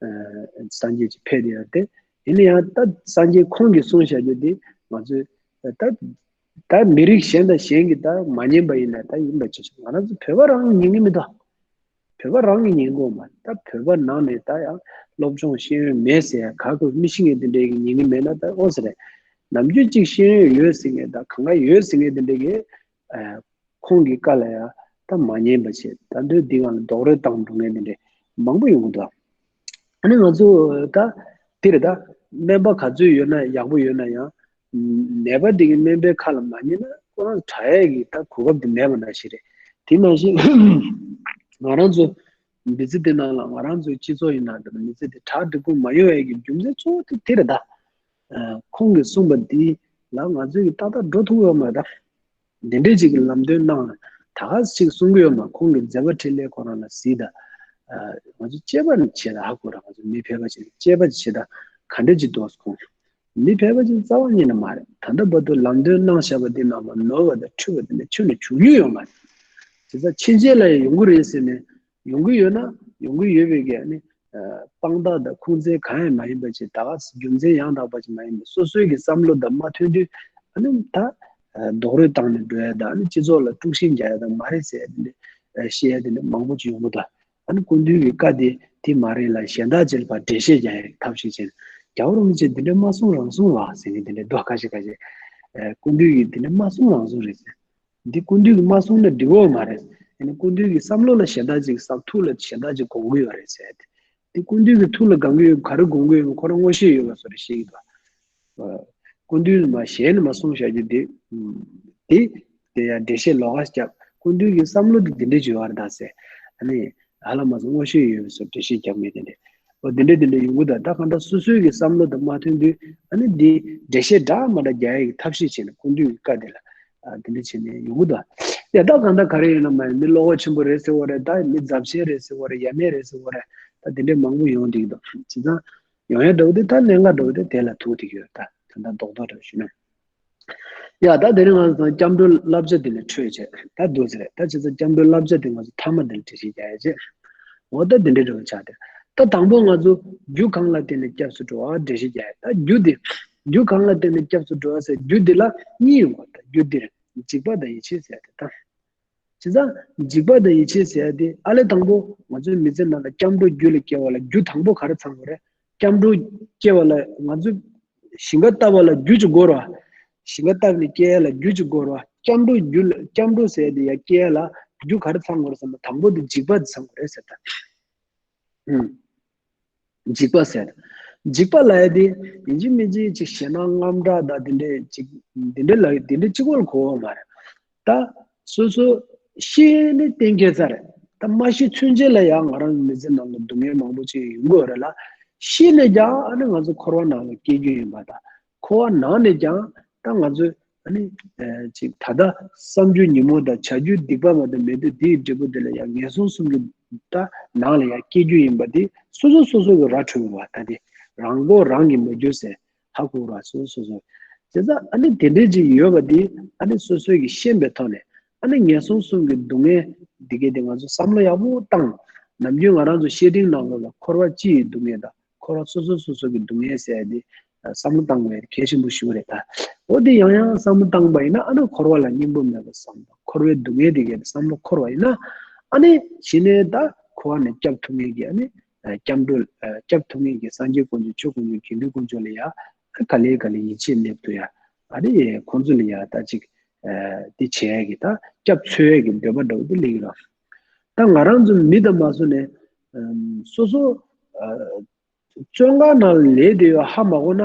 ཨ། སངས་རྒྱས་ཅིག་ཕེབས་བསྡད་ཡ་དེ། ཡིན་ན་ཡང་ད་སངས་རྒྱས་ཁོང་གིས་གསུངས་བཞག་རྒྱུ་འདི་ང་ཚོས་ད། ད་མི་རིགས་གཞན་དང་གཞན་གྱིས་ད་མ་ཉན་པ་ཡིན་ན་ད་ཡིན་པ་ཅི་ཞིག་ང་རང་ཚོ་བོད་པ་རང་གིས་ཉན་གྱི་མི་འདུག་བོད་པ་རང་གིས་ཉན་གྱི་ཡོད་མ་རེད། ད་བོད་པ་ནང་ནས་ད་ཡང་སློབ་སྦྱོང་ཤེས་ཡོན་མེད་ཟེར་ཡ་ག་གི་མི་ཤེས་མཁན་དེ་འདྲས་ཀྱིས་ཉན་གྱི་མེད་ན་ད་ཨོ་ཙི་རེད། ནམ་རྒྱུན་གཅིག་ཤེས་ཡོན་ཡོད་ཟེར་མཁན་ད་གང་ག་ཡོད་ཟེར་མཁན་དེ་འདྲས་ཀྱིས། ཨ། ཁོང་གི་བཀའ་ལ་ཡང་ད་མ་ཉན་པ་བྱས། ད་དུང་འདི་སྒང་ལ་རྡོག་རོལ་བཏང་འགྲོ་མཁན་དེ་འདྲས་མང་པོ་ཡོང་གི་འདུག་ཨ་ནི་ང་ཚོ་ད་དེ་རེད་ད། སྨན་པ་ག་ཚོད་ཡོད་ན་ཡག་པོ་ཡོད་ན་ཡང་། ནད་པ་དེ་གི་སྨན་པའི་ཁ་ལ་མ་ཉན་ན་ཁོ་རང་དྲག་ཡས་ཀྱི་ད་གོ་སྐབས་དེ་མེད་པ་འདྲ་ཞིག་རེད། དེ་ནང་བཞིན་ང་རང་ཚོ་མི་ཚེ་འདི་ནང་ལ་ང་རང་ཚོའི་སྤྱི་ཚོགས་ཡིན་ན་ད་མི་ཚེ་འདི་གྲ་འགྲིག་པོ་མ་ཡོང་ཡས་ཀྱི་རྒྱུ་མཚན་གཙོ་བོ་དེ་དེ་རེད་ད། ཨ། ཁོང་གིས་གསུངས་པ་འདི་ལ་ང་ཚོས་ཀྱི་ཏག་ཏག་འགྲོ་ཐུབ་ཡོད་མ་རེད་ད། འདི་འདྲས་ཅིག་གི་ལམ་སྟོན་གནང་། ད་ག་ཅིག་གསུང་གི་ཡོད་མ། ཁོང་གི་མཛད་པ་འཕྲིན་ལས་ཁོ་རང་ལ་གཟིགས་དང་། ཨ། ང་ཚོ་དཔྱད་པ་བྱེད་དང་། ཧ་གོ་ར། ང་ཚོ་མི་ཕལ་པ་ཅིག་དཔྱད་པ་བྱེད་དང་། ག་འདྲས་ཅིག་འདུག་ཁོང་ མི་ཕལ་པ་ཅིག་རྩ་བ་ཉིད་ནས་མ་རེད། ད་ལྟ་བར་དུ་ལམ་སྟོན་གནང་བཞག་པ་དེ་རྣམས་ལ་ནོར་བ་དང་འཁྲུལ་བ་དེ་འདྲ་ཁྱོན་ནས་བྱུང་མྱོང་ཡོད་མ་རེད། བྱས་ཙང་ཕྱིན་ཆད་ལ་ཡང་ཡོང་གི་རེད་ཟེར་ནས། ཡོང་གི་ཡོད་ན་ཡོང་གི་ཡོད་པའི་གི་ཨ་ནི་དཔང་རྟགས་དང་ཁུངས་བཙན་གང་ཡང་མ་ཡིན་པ་ཅིག་ད་ག་རྒྱུ་མཚན་ཡང་དག་པ་ཅིག་མ་ཡིན་པ་སོ་སོའི་གི་བསམ་བློ་དང་མ་མཐུན་དུས་ཨ་ནི་ད་རྡོག་རོལ་བཏང་ནས་འགྲོ་ཡ་དང་ཨ་ནི་སྤྱི་ཚོགས་ལ་དཀྲུག་ཤིང་རྒྱག་ཡ་དང་མ་རེད་ཟེར་ཡ་དེ་འདྲ་བཤད་ཡ་དེ་འདྲ་མང་པོ་ཅིག་ཡོང་གི་འདུག་ཨ་ནི་སྐུ་མདུན་གྱི་བཀའ་དེ་དེ་མ་རེད་ལ་གཞན་དག་ཅིག་ལ་ཕར་འགྲེལ་བཤད་རྒྱག་ཡ་ཐབས་ཤེས་བྱས་ནས་རྒྱལ་བ་རིན་པོ་ཆེ་འདི་འདྲ་མ་གསུང་རང་གསུང་བ་ཟེར་མཁན་དེ་འདྲ་འདུག་ཁ་ཤས་ཁ་ཤས། སྐུ་མདུན་གྱིས་འདི་འདྲ་མ་གསུང་རང་གསུང་རེད་ཟེར། འདི་སྐུ་མདུན་གྱིས་མ་གསུངས་ན་འགྲིག་གི་མ་རེད། ཡིན་ན་སྐུ་མདུན་གྱི་བསམ་བློ་ལ་གཞན་དག་ཅིག་ཟབ་ཐུགས་ལ་གཞན་དག་ཅིག་དགོངས་ཀྱི་ཡོད་རེད་ཟེར་ཏེ། འདི་སྐུ་མདུན་གྱི་ཐུགས་ལ་དགོངས་ཀྱི་ཡོད་ག་རེ་དགོངས་ཀྱི་ཡོད་ཁོ་རང་ངོ་ཤེས་ཡོད་པ་བཟོ་འདྲ་བཤད་ཀྱི་འདུག་སྐུ་མདུན་མ་གཞན་ནས་མ་གསུངས་བཞག་རྒྱུ་འདི། འདི་དེ་ཡང་འགྲེལ་བཤད་ལོགས་ཀ་བརྒྱབ། སྐུ་མདུན་གྱི་བསམ་བློ་འདི་འདི་འདྲ་བྱུང་བ་རེད་ད་ཟེར། ཨ་ནི་ཧ་ལམ་མ་གསུངས་ངོ་ཤེས་ཡོད་པ་བཟོ་འདྲ་འགྲེལ་བཤད་རྒྱབ་མཁན་དེ་འདྲ། འོ་དེ་འདྲ་དེ་འདྲ་ཡོང་གི་འདུག་ད་གང་ལྟར་སོ་སོའི་གི་བསམ་བློ་དང་མ་མཐུན་དུས་ཨ་ནི་འདི་འགྲེལ་བཤད་འདྲ་མ་འདྲ་རྒྱག་ཡ་གི་ཐབས་ཤེས་བྱས་ནས་སྐུ་མདུན་གྱི་བཀའ་དེ་ལ་ཨ་དེ་འདྲ་བྱས་ནས་ཡོང་གི་འདུག་ཡ་ད་གང་ལྟར་ག་རེ་ཡིན་ན་མ་ཡིན་མི་བློ་ཁོག་ཆེན་པོ་རེད་ཟེར་བ་རེད། ད་མི་རྫབ་ཆེན་རེད་ཟེར་བ་རེད། ཡ་མེད་རེད་ཟེར་བ་རེད། ད་དེ་འདྲ་མང་པོ་ཡོང་བསྡད་ཀྱི་འདུག་བྱས་ཙང་ཡོང་ཡ་འདྲ་བོ་དེ་ད་གནད་འགག་འདྲ་བོ་དེ་དེ་ལ་ཐུག་བསྡད་ཀྱི་ཡོད། ད་ད་ལྟ་རྡོག་རྡོག་འདྲ་བོ་ཞུས་ན། ཡ་ད་དེ་རིང་ང་ཚོ་སྐྱབས་འགྲོའི་བསླབ་བྱ་དེ་ནས་འཕྲོས་བྱས་ད་འདུག་ཟེར། ད་བྱས་ཙང་སྐྱབས་འགྲོའི་བསླབ་བྱ་དེ་ང་ཚོ་ཐ་མ་དེ་ལ་འགྲེལ་བཤད་རྒྱག་ཡ་བྱས། འོ་ད་དེ་འདྲའི་འགྲོ་བ་ཆགས་ཏེ། ད་དང་པོ་ང་ཚོ་རྒྱུ་གང་ལ་བརྟེན་ནས་སྐྱབས་སུ་འགྲོ་བ་འགྲེལ་བཤད་རྒྱག་ཡ། ད་རྒྱུ་དེ་རྒྱུ་གང་ལ་བརྟེན་ནས་སྐྱབས་སུ་འགྲོ་བ་ཟེར་རྒྱུ་དེ་ལ་གཉིས་ཡོང་བ། ད་རྒྱུ་དེ་འཇིགས་པ་དང་ཡིད་ཆེས་ཟེར་ཡ་དེ་ད། བྱས་ཙང་འཇིགས་པ་དང་ཡིད་ཆེས་ཟེར་ཡ་དེ་ཨ་ལས་དང་པོ་ང་ཚོའི་མི་ཚེ་ནང་ལ་སྐྱབས་འགྲོ་རྒྱུད་ལ་སྐྱེ་བ་ལ་རྒྱུ་དང་པོ་ག་རེ་ཚང་དགོས་རེད། སྐྱབས་འགྲོ་སྐྱེ་བ་ལ་ང་ཚོས་ཞིང་ཁ་བཏབ་པ་ལ་རྒྱུ་ཅིག་དགོས་རེད་བ། ཞིང་ཁ་བཏབ་ནས་སྐྱེ་ཡ་ལ་རྒྱུ་ཅིག་དགོས་རེད་བ། སྐྱབས་འགྲོ་རྒྱུ་ལ་སྐྱབས་འགྲོ་ཟེར་ཡ་དེ་ཡ་སྐྱེ་ཡ་ལ་རྒྱུ་ག་རེ་ཚང་དགོས་རེད་ཟེར་ན་དང་པོ་དེ་འཇིགས་པ་དེ་ཚང་དགོས་རེད་ཟེར་ད། ཨུམ། འཇིགས་པ་ཟེར། འཇིགས་པ་ལབ་ཡ་དེ་ཡིན་གཅིག་མིན་གཅིག་ཅིག་ཞེད་སྣང་དངངས་སྐྲག་དང་དེ་འདྲས་ཅིག་དེ་འདྲས་ལབ་ཡ་དེ་འདྲས་གཅིག་པོ་ལ་གོ་བ་མ་རེད། ད་སོ་སོ་ཤི་ནི་གཏན་འཁེལ་ཚར་རེད། ད་མ་ཤི་ཚུན་ཆད་ལ་ཡང་ང་རང་མི་ཚེ་ནང་ལ་སྡུག་བསྔལ་མང་པོ་ཅིག་ཡོང་གི་ཡོད་རེད་ལ། ཤི་ནས་ཀྱང་ཨ་ནི་ང་ཚོ་འཁོར་བ་ནང་ལ་སྐྱེ་རྒྱུ་ཡིན་པ་དང་། འཁོར་བ་ནང་ནས་ཀྱང་ད་ང་ཚོས་ཨ་ནི་ཅིག་ད་ལྟ་བསམ་རྒྱུ་ཉིན་མོ་དང་བྱ་རྒྱུ་སྡིག་པ་མ་གཏོགས་མེད་དུས་དེའི་འབྲས་བུ་དེ་ལ་ཡང་ངན་སོང་གསུམ་གྱི་ད་ནང་ལ་ཡང་སྐྱེ་རྒྱུ་ཡིན་པ་དེ་སོ་སོ་སོ་སོ་གི་ར་འཕྲོད་པ་ད་དེ་རང་མགོ་རང་གིས་མ་བསྒྱུར་ཟེར། ཧ་གོ་ར་སོ་སོ་སོ། བྱས་ཙང་ཨ་ནི་དེ་འདྲའི་ཅིག་ཡོད་པ་འདི་ཨ་ནི་སོ་སོས་ཀྱིས་ཤེས་པའི་ཐོག་ནས་ཨ་ནི་ངན་སོང་གསུམ་གྱི་སྡུག་བསྔལ་འདི་གའི་དེ་ང་ཚོ་བསམ་བློ་ཡག་པོ་བཏང་། ནམ་རྒྱུན་ང་རང་ཚོ་བཤེས་སྤྲིང་ནང་ལོགས་ལ་འཁོར་བ་སྤྱི་ཡི་སྡུག་བསྔལ་དང་འཁོར་བ་སོ་སོ་སོ་སོ་གི་སྡུག་བསྔལ་ཟེར་ཡ་དེ་བསམ་བློ་བཏང་དགོས་ཡ་གལ་ཆེན་པོ་ཞིག་རེད་ད། འོ་དེ་ཡང་ཡང་བསམ་བློ་བཏང་པ་ཡིན་ན་ཨ་ནི་འཁོར་བ་ལ་སྙིང་པོ་མེད་པ་བསམ་དང་འཁོར་བའི་སྡུག་བསྔལ་དེ་གའི་བསམ་བློ་འཁོར་བ་ཡིན་ན་ཨ་ནི་གཞི་ནས་ད་འཁོར་བ་ནས་སྐྱབས་ཐུབ་མཁན་གྱི་ཨ་ནི། སྐྱབས་འགྲོ། སྐྱབས་ཐུབ་མཁན་གྱི་སངས་རྒྱས་དཀོན་མཆོག་ཆོས་དཀོན་མཆོག་དགེ་འདུན་དཀོན་མཆོག་ལ་ཡ། ག་ལེ་ག་ལེ་ཡིད་ཆེས་སླེབས་ཐུབ་ཡ། ཨ་རེ་ཁོང་ཚོ་ལ་ཡ་ད་ཅིག་དེ་བྱས་ཀྱི་ད་སྐྱབས་འཚོལ་ཡ་གི་འདོད་པ་འདྲ་བོ་དེ་སླེབས་ཀྱི་རེད། ད་ང་རང་ཚོ་མི་དང་མ་སོ་ནས། སོ་སོ། བཙོན་ཁང་ནང་ལ་ལས་དེ་ཡོད་ཧ་མ་གོ་ན།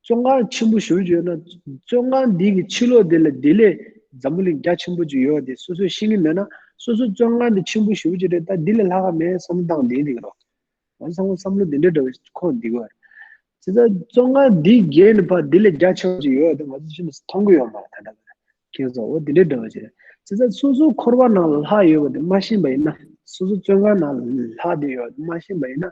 བཙོན་ཁང་ཆེན་པོ་ཞེ་པོ་ཅིག་ཡོད་ན། བཙོན་ཁང་འདི་གི་ཕྱི་ལོགས་དེ་ལ་དེ་ལས་འཛམ་བུ་གླིང་རྒྱ་ཆེན་པོ་ཅིག་ཡོད་དེ་སོ་སོས་ཤེས་ཀྱི་མེད་ན། སོ་སོ་བཙོན་ཁང་འདི་ཆེན་པོ་ཞེ་པོ་ཅིག་རེད། ད་འདི་ལས་ལྷག་ག་མེད་བསམ་བློ་བཏང་བསྡད་འདུག་རོགས། ང་ཚོ་བསམ་བློ་འདི་འདྲ་འདྲ་བོ་འཁོར་འདུག་ག་བྱས་ཙང་བཙོན་ཁང་འདི་བརྒལ་ནས་ཕར་འདི་ལས་རྒྱ་ཆེ་བ་ཅིག་ཡོད་དེ་ང་ཚོ་ཤིན་ཏུ་མཐོང་གི་ཡོད་མ་རེད་ད་ལྟ་བར། ཁྱེད་ཚོ་འོ་འདི་འདྲ་འདྲ་བོ་ཅིག་རེད། བྱས་ཙང་སོ་སོ་འཁོར་བ་ནང་ལ་ལྷག་ཡོད་པ་དེ་མ་ཤེས་པ་ཡིན་ན། སོ་སོ་བཙོན་ཁང་ནང་ལ་ལྷག་བསྡད་ཡོད་པ་དེ་མ་ཤེས་པ་ཡིན་ན།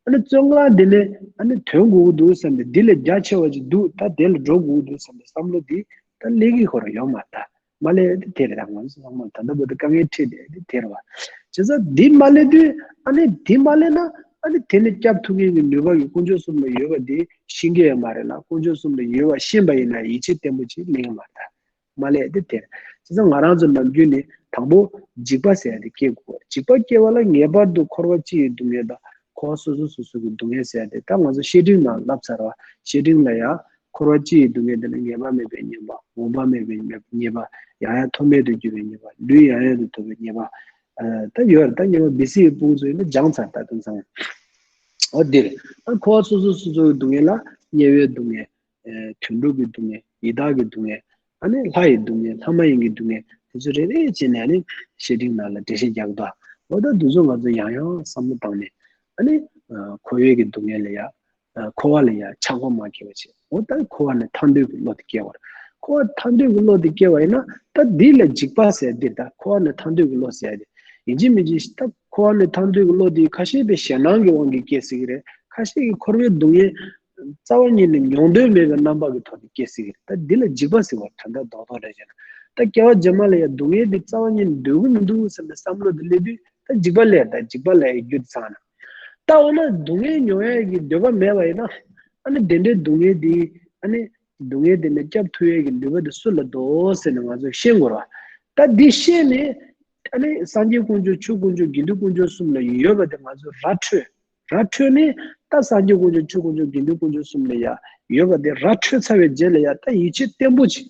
ཨ་ནི་བཙོན་ཁང་འདི་ནས་ཨ་ནི་ཐོན་དགོས་ཀྱི་འདུག་བསམ་པའི་འདི་ལས་རྒྱ་ཆེ་བ་ཅིག་འདུག་ད་དེ་ལ་འགྲོ་དགོས་ཀྱི་འདུག་བསམ་པའི་བསམ་བློ་འདི་ད་སླེབས་ཀྱི་ཁོ་རང་ཡོད་མ་རེད་ད། མ་སླེབས་དེ་དེ་རེད། ང་ཚོ་ཚང་མ་ད་ལྟ་བར་དུ་དཀའ་ངལ་འཕྲད་དེ་དེ་དེ་རེད་བ། བྱས་ཙང་འདི་མ་སླེབས་དུས་ཨ་ནི་འདི་མ་སླེབས་ན་ཨ་ནི་དེ་ནི་སྐྱབས་ཐུབ་མཁན་གྱི་ནུས་པ་གི་དཀོན་མཆོག་གསུམ་ལ་ཡོད་པ་འདི་ཤེས་ཀྱི་ཡོད་མ་རེད་ལ། དཀོན་མཆོག་གསུམ་ལ་ཡོད་པ་ཤེས་པ་ཡིན་ན་ཡིད་ཆེས་བརྟན་པོ་ཅིག་སླེབས་ཀྱི་མ་རེད། མ་སླེབས་དེ་དེ་རེད། བྱས་ཙང་ང་རང་ཚོ་ནམ་རྒྱུན་ནི་དང་པོ་འཇིགས་པ་ཟེར་ཡ་དེ་སྐྱེ་དགོས། འཇིགས་པ་སྐྱེ་བ་ལ་ངེས་པར་དུ་འཁོར་བ་སྤྱི་ཡི་སྡུག་བསྔལ་དང་། འཁོར་བ་སོ་སོ་སོ་སོ་གི་སྡུག་བསྔལ་ཟེར་ཏེ་ད་ང་ཚོ་བཤེས་སྤྲིང་ནང་བསླབས་ཚར་བ། བཤེས་སྤྲིང་ལ་ཡང་འཁོར་བ་སྤྱི་ཡི་སྡུག་བསྔལ་དེ་ལ་ངེས་པ་མེད་པའི་ཉེས་པ། འོངས་པ་མེད་པའི་ཉེས་པ། ཡང་ཡང་ཐོག་མེད་དུ་གྱུར་པའི་ཉེས་པ། ལུས་ཡང་ཡང་དུ་ཐོབ་པའི་ཉེས་པ། ད་ཡོད་རེད། ད་ཉེས་པ་བི་སི་ཡི་དཔུང་ཚོས་ནི་སྦྱངས་ཚར། ད་དུང་ཚང་། འོ་འདིར་ད་འཁོར་བ་སོ་སོ་སོ་སོ་གི་སྡུག་བསྔལ་ལ་དམྱལ་བའི་སྡུག་བསྔལ། དུད་འགྲོ་གི་སྡུག་བསྔལ། ཡི་དྭགས་ཀྱི་སྡུག་བསྔལ། ཨ་ནི་ལྷ་ཡི་སྡུག་བསྔལ། ལྷ་མ་ཡིན་གྱི་སྡུག་བསྔལ། དེ་ཚོ་རེ་རེ་བྱས་ནས་ཨ་ནི་བཤེས་སྤྲིང་ནང་ལ་འགྲེལ་བཤད་རྒྱག་གི་འདུག་འོ་ད་འདི་ཚོ་ང་ཚོ་ཡང་ཡང་བསམ་བློ་བཏང་ནས་ཨ་ནི་འཁོར་བའི་གི་སྡུག་བསྔལ་ལ་ཡ། འཁོར་བ་ལ་ཡ་ཆགས་པ་མ་སྐྱེ་བ་བྱེད། འོ་ད་འཁོར་བ་ནས་ཐར་འདོད་ཀྱི་བློ་དེ་སྐྱེ་བར། འཁོར་བ་ཐར་འདོད་ཀྱི་བློ་དེ་སྐྱེ་བ་ཡིན་ན་ད་འདི་ལ་འཇིགས་པ་ཟེར་འདི་ད་འཁོར་བ་ནས་ཐར་འདོད་ཀྱི་བློ་ཟེར་འདི་ཡིན་གཅིག་མིན་གཅིག་ད་འཁོར་བ་ནས་ཐར་འདོད་ཀྱི་བློ་དེ་ཁ་ཤས་པའི་ཞེད་སྣང་གི་དབང་གིས་སྐྱེ་སྲིད་ཀྱི་རེད། ཁ་ཤས་ཀྱི་འཁོར་བའི་སྡུག་བསྔལ། རྩ་བ་ཉིད་ནས་མྱོང་འདོད་མེད་པའི་རྣམ་པ་གི་ཐོག་ནས་སྐྱེ་སྲིད་ཀྱི་རེད། ད་འདི་ལ་འཇིགས་པ་ཟེར་བ་དོན་དག་རྡོག་རྡོག་རེད་ཅེ་ན། ད་སྐྱེ་བ་རྗེས་མ་ལ་ཡང་སྡུག་བསྔལ་འདི་རྩ་བ་ཉིད་ནས་འདོད་ཀྱི་མི་འདུག་ཟེར་ནས་བསམ་བློ་འདི་སླེབས་དུས་ད་འཇིགས་པ་སླེབས། ད་འཇིགས་པ་སླེབས་ཡི་རྒྱུ་དེ་ཚང་ན། ད་འོ་ན་སྡུག་བསྔལ་མྱོང་ཡས་ཀྱི་འདོད་པ་མེད་པ་ཡིན་ན། ཨ་ནི་དེ་འདྲའི་སྡུག་བསྔལ་འདི་ཨ་ནི་སྡུག་བསྔལ་དེ་ནས་སྐྱབས་ཐུབ་ཡས་ཀྱི་ནུས་པ་དེ་སུ་ལ་འདུག་ཟེར་ནས་ང་ཚོས་ཤེས་དགོས་རེད་བ། ད་འདི་ཤེས་ནས་ཨ་ནི་སངས་རྒྱས་དཀོན་མཆོག་ཆོས་དཀོན་མཆོག་དགེ་འདུན་དཀོན་མཆོག་གསུམ་ལ་ཡོད་པ་དེ་ང་ཚོས་ར་འཕྲོད། ར་འཕྲོད་ནས་ད་སངས་རྒྱས་དཀོན་མཆོག་ཆོས་དཀོན་མཆོག་དགེ་འདུན་དཀོན་མཆོག་གསུམ་ལ་ཡ་ཡོད་པ་དེ་ར་འཕྲོད་ཚར་བའི་རྗེས་ལ་ཡ་ད་ཡིད་ཆེས་བརྟན་པོ་ཅིག་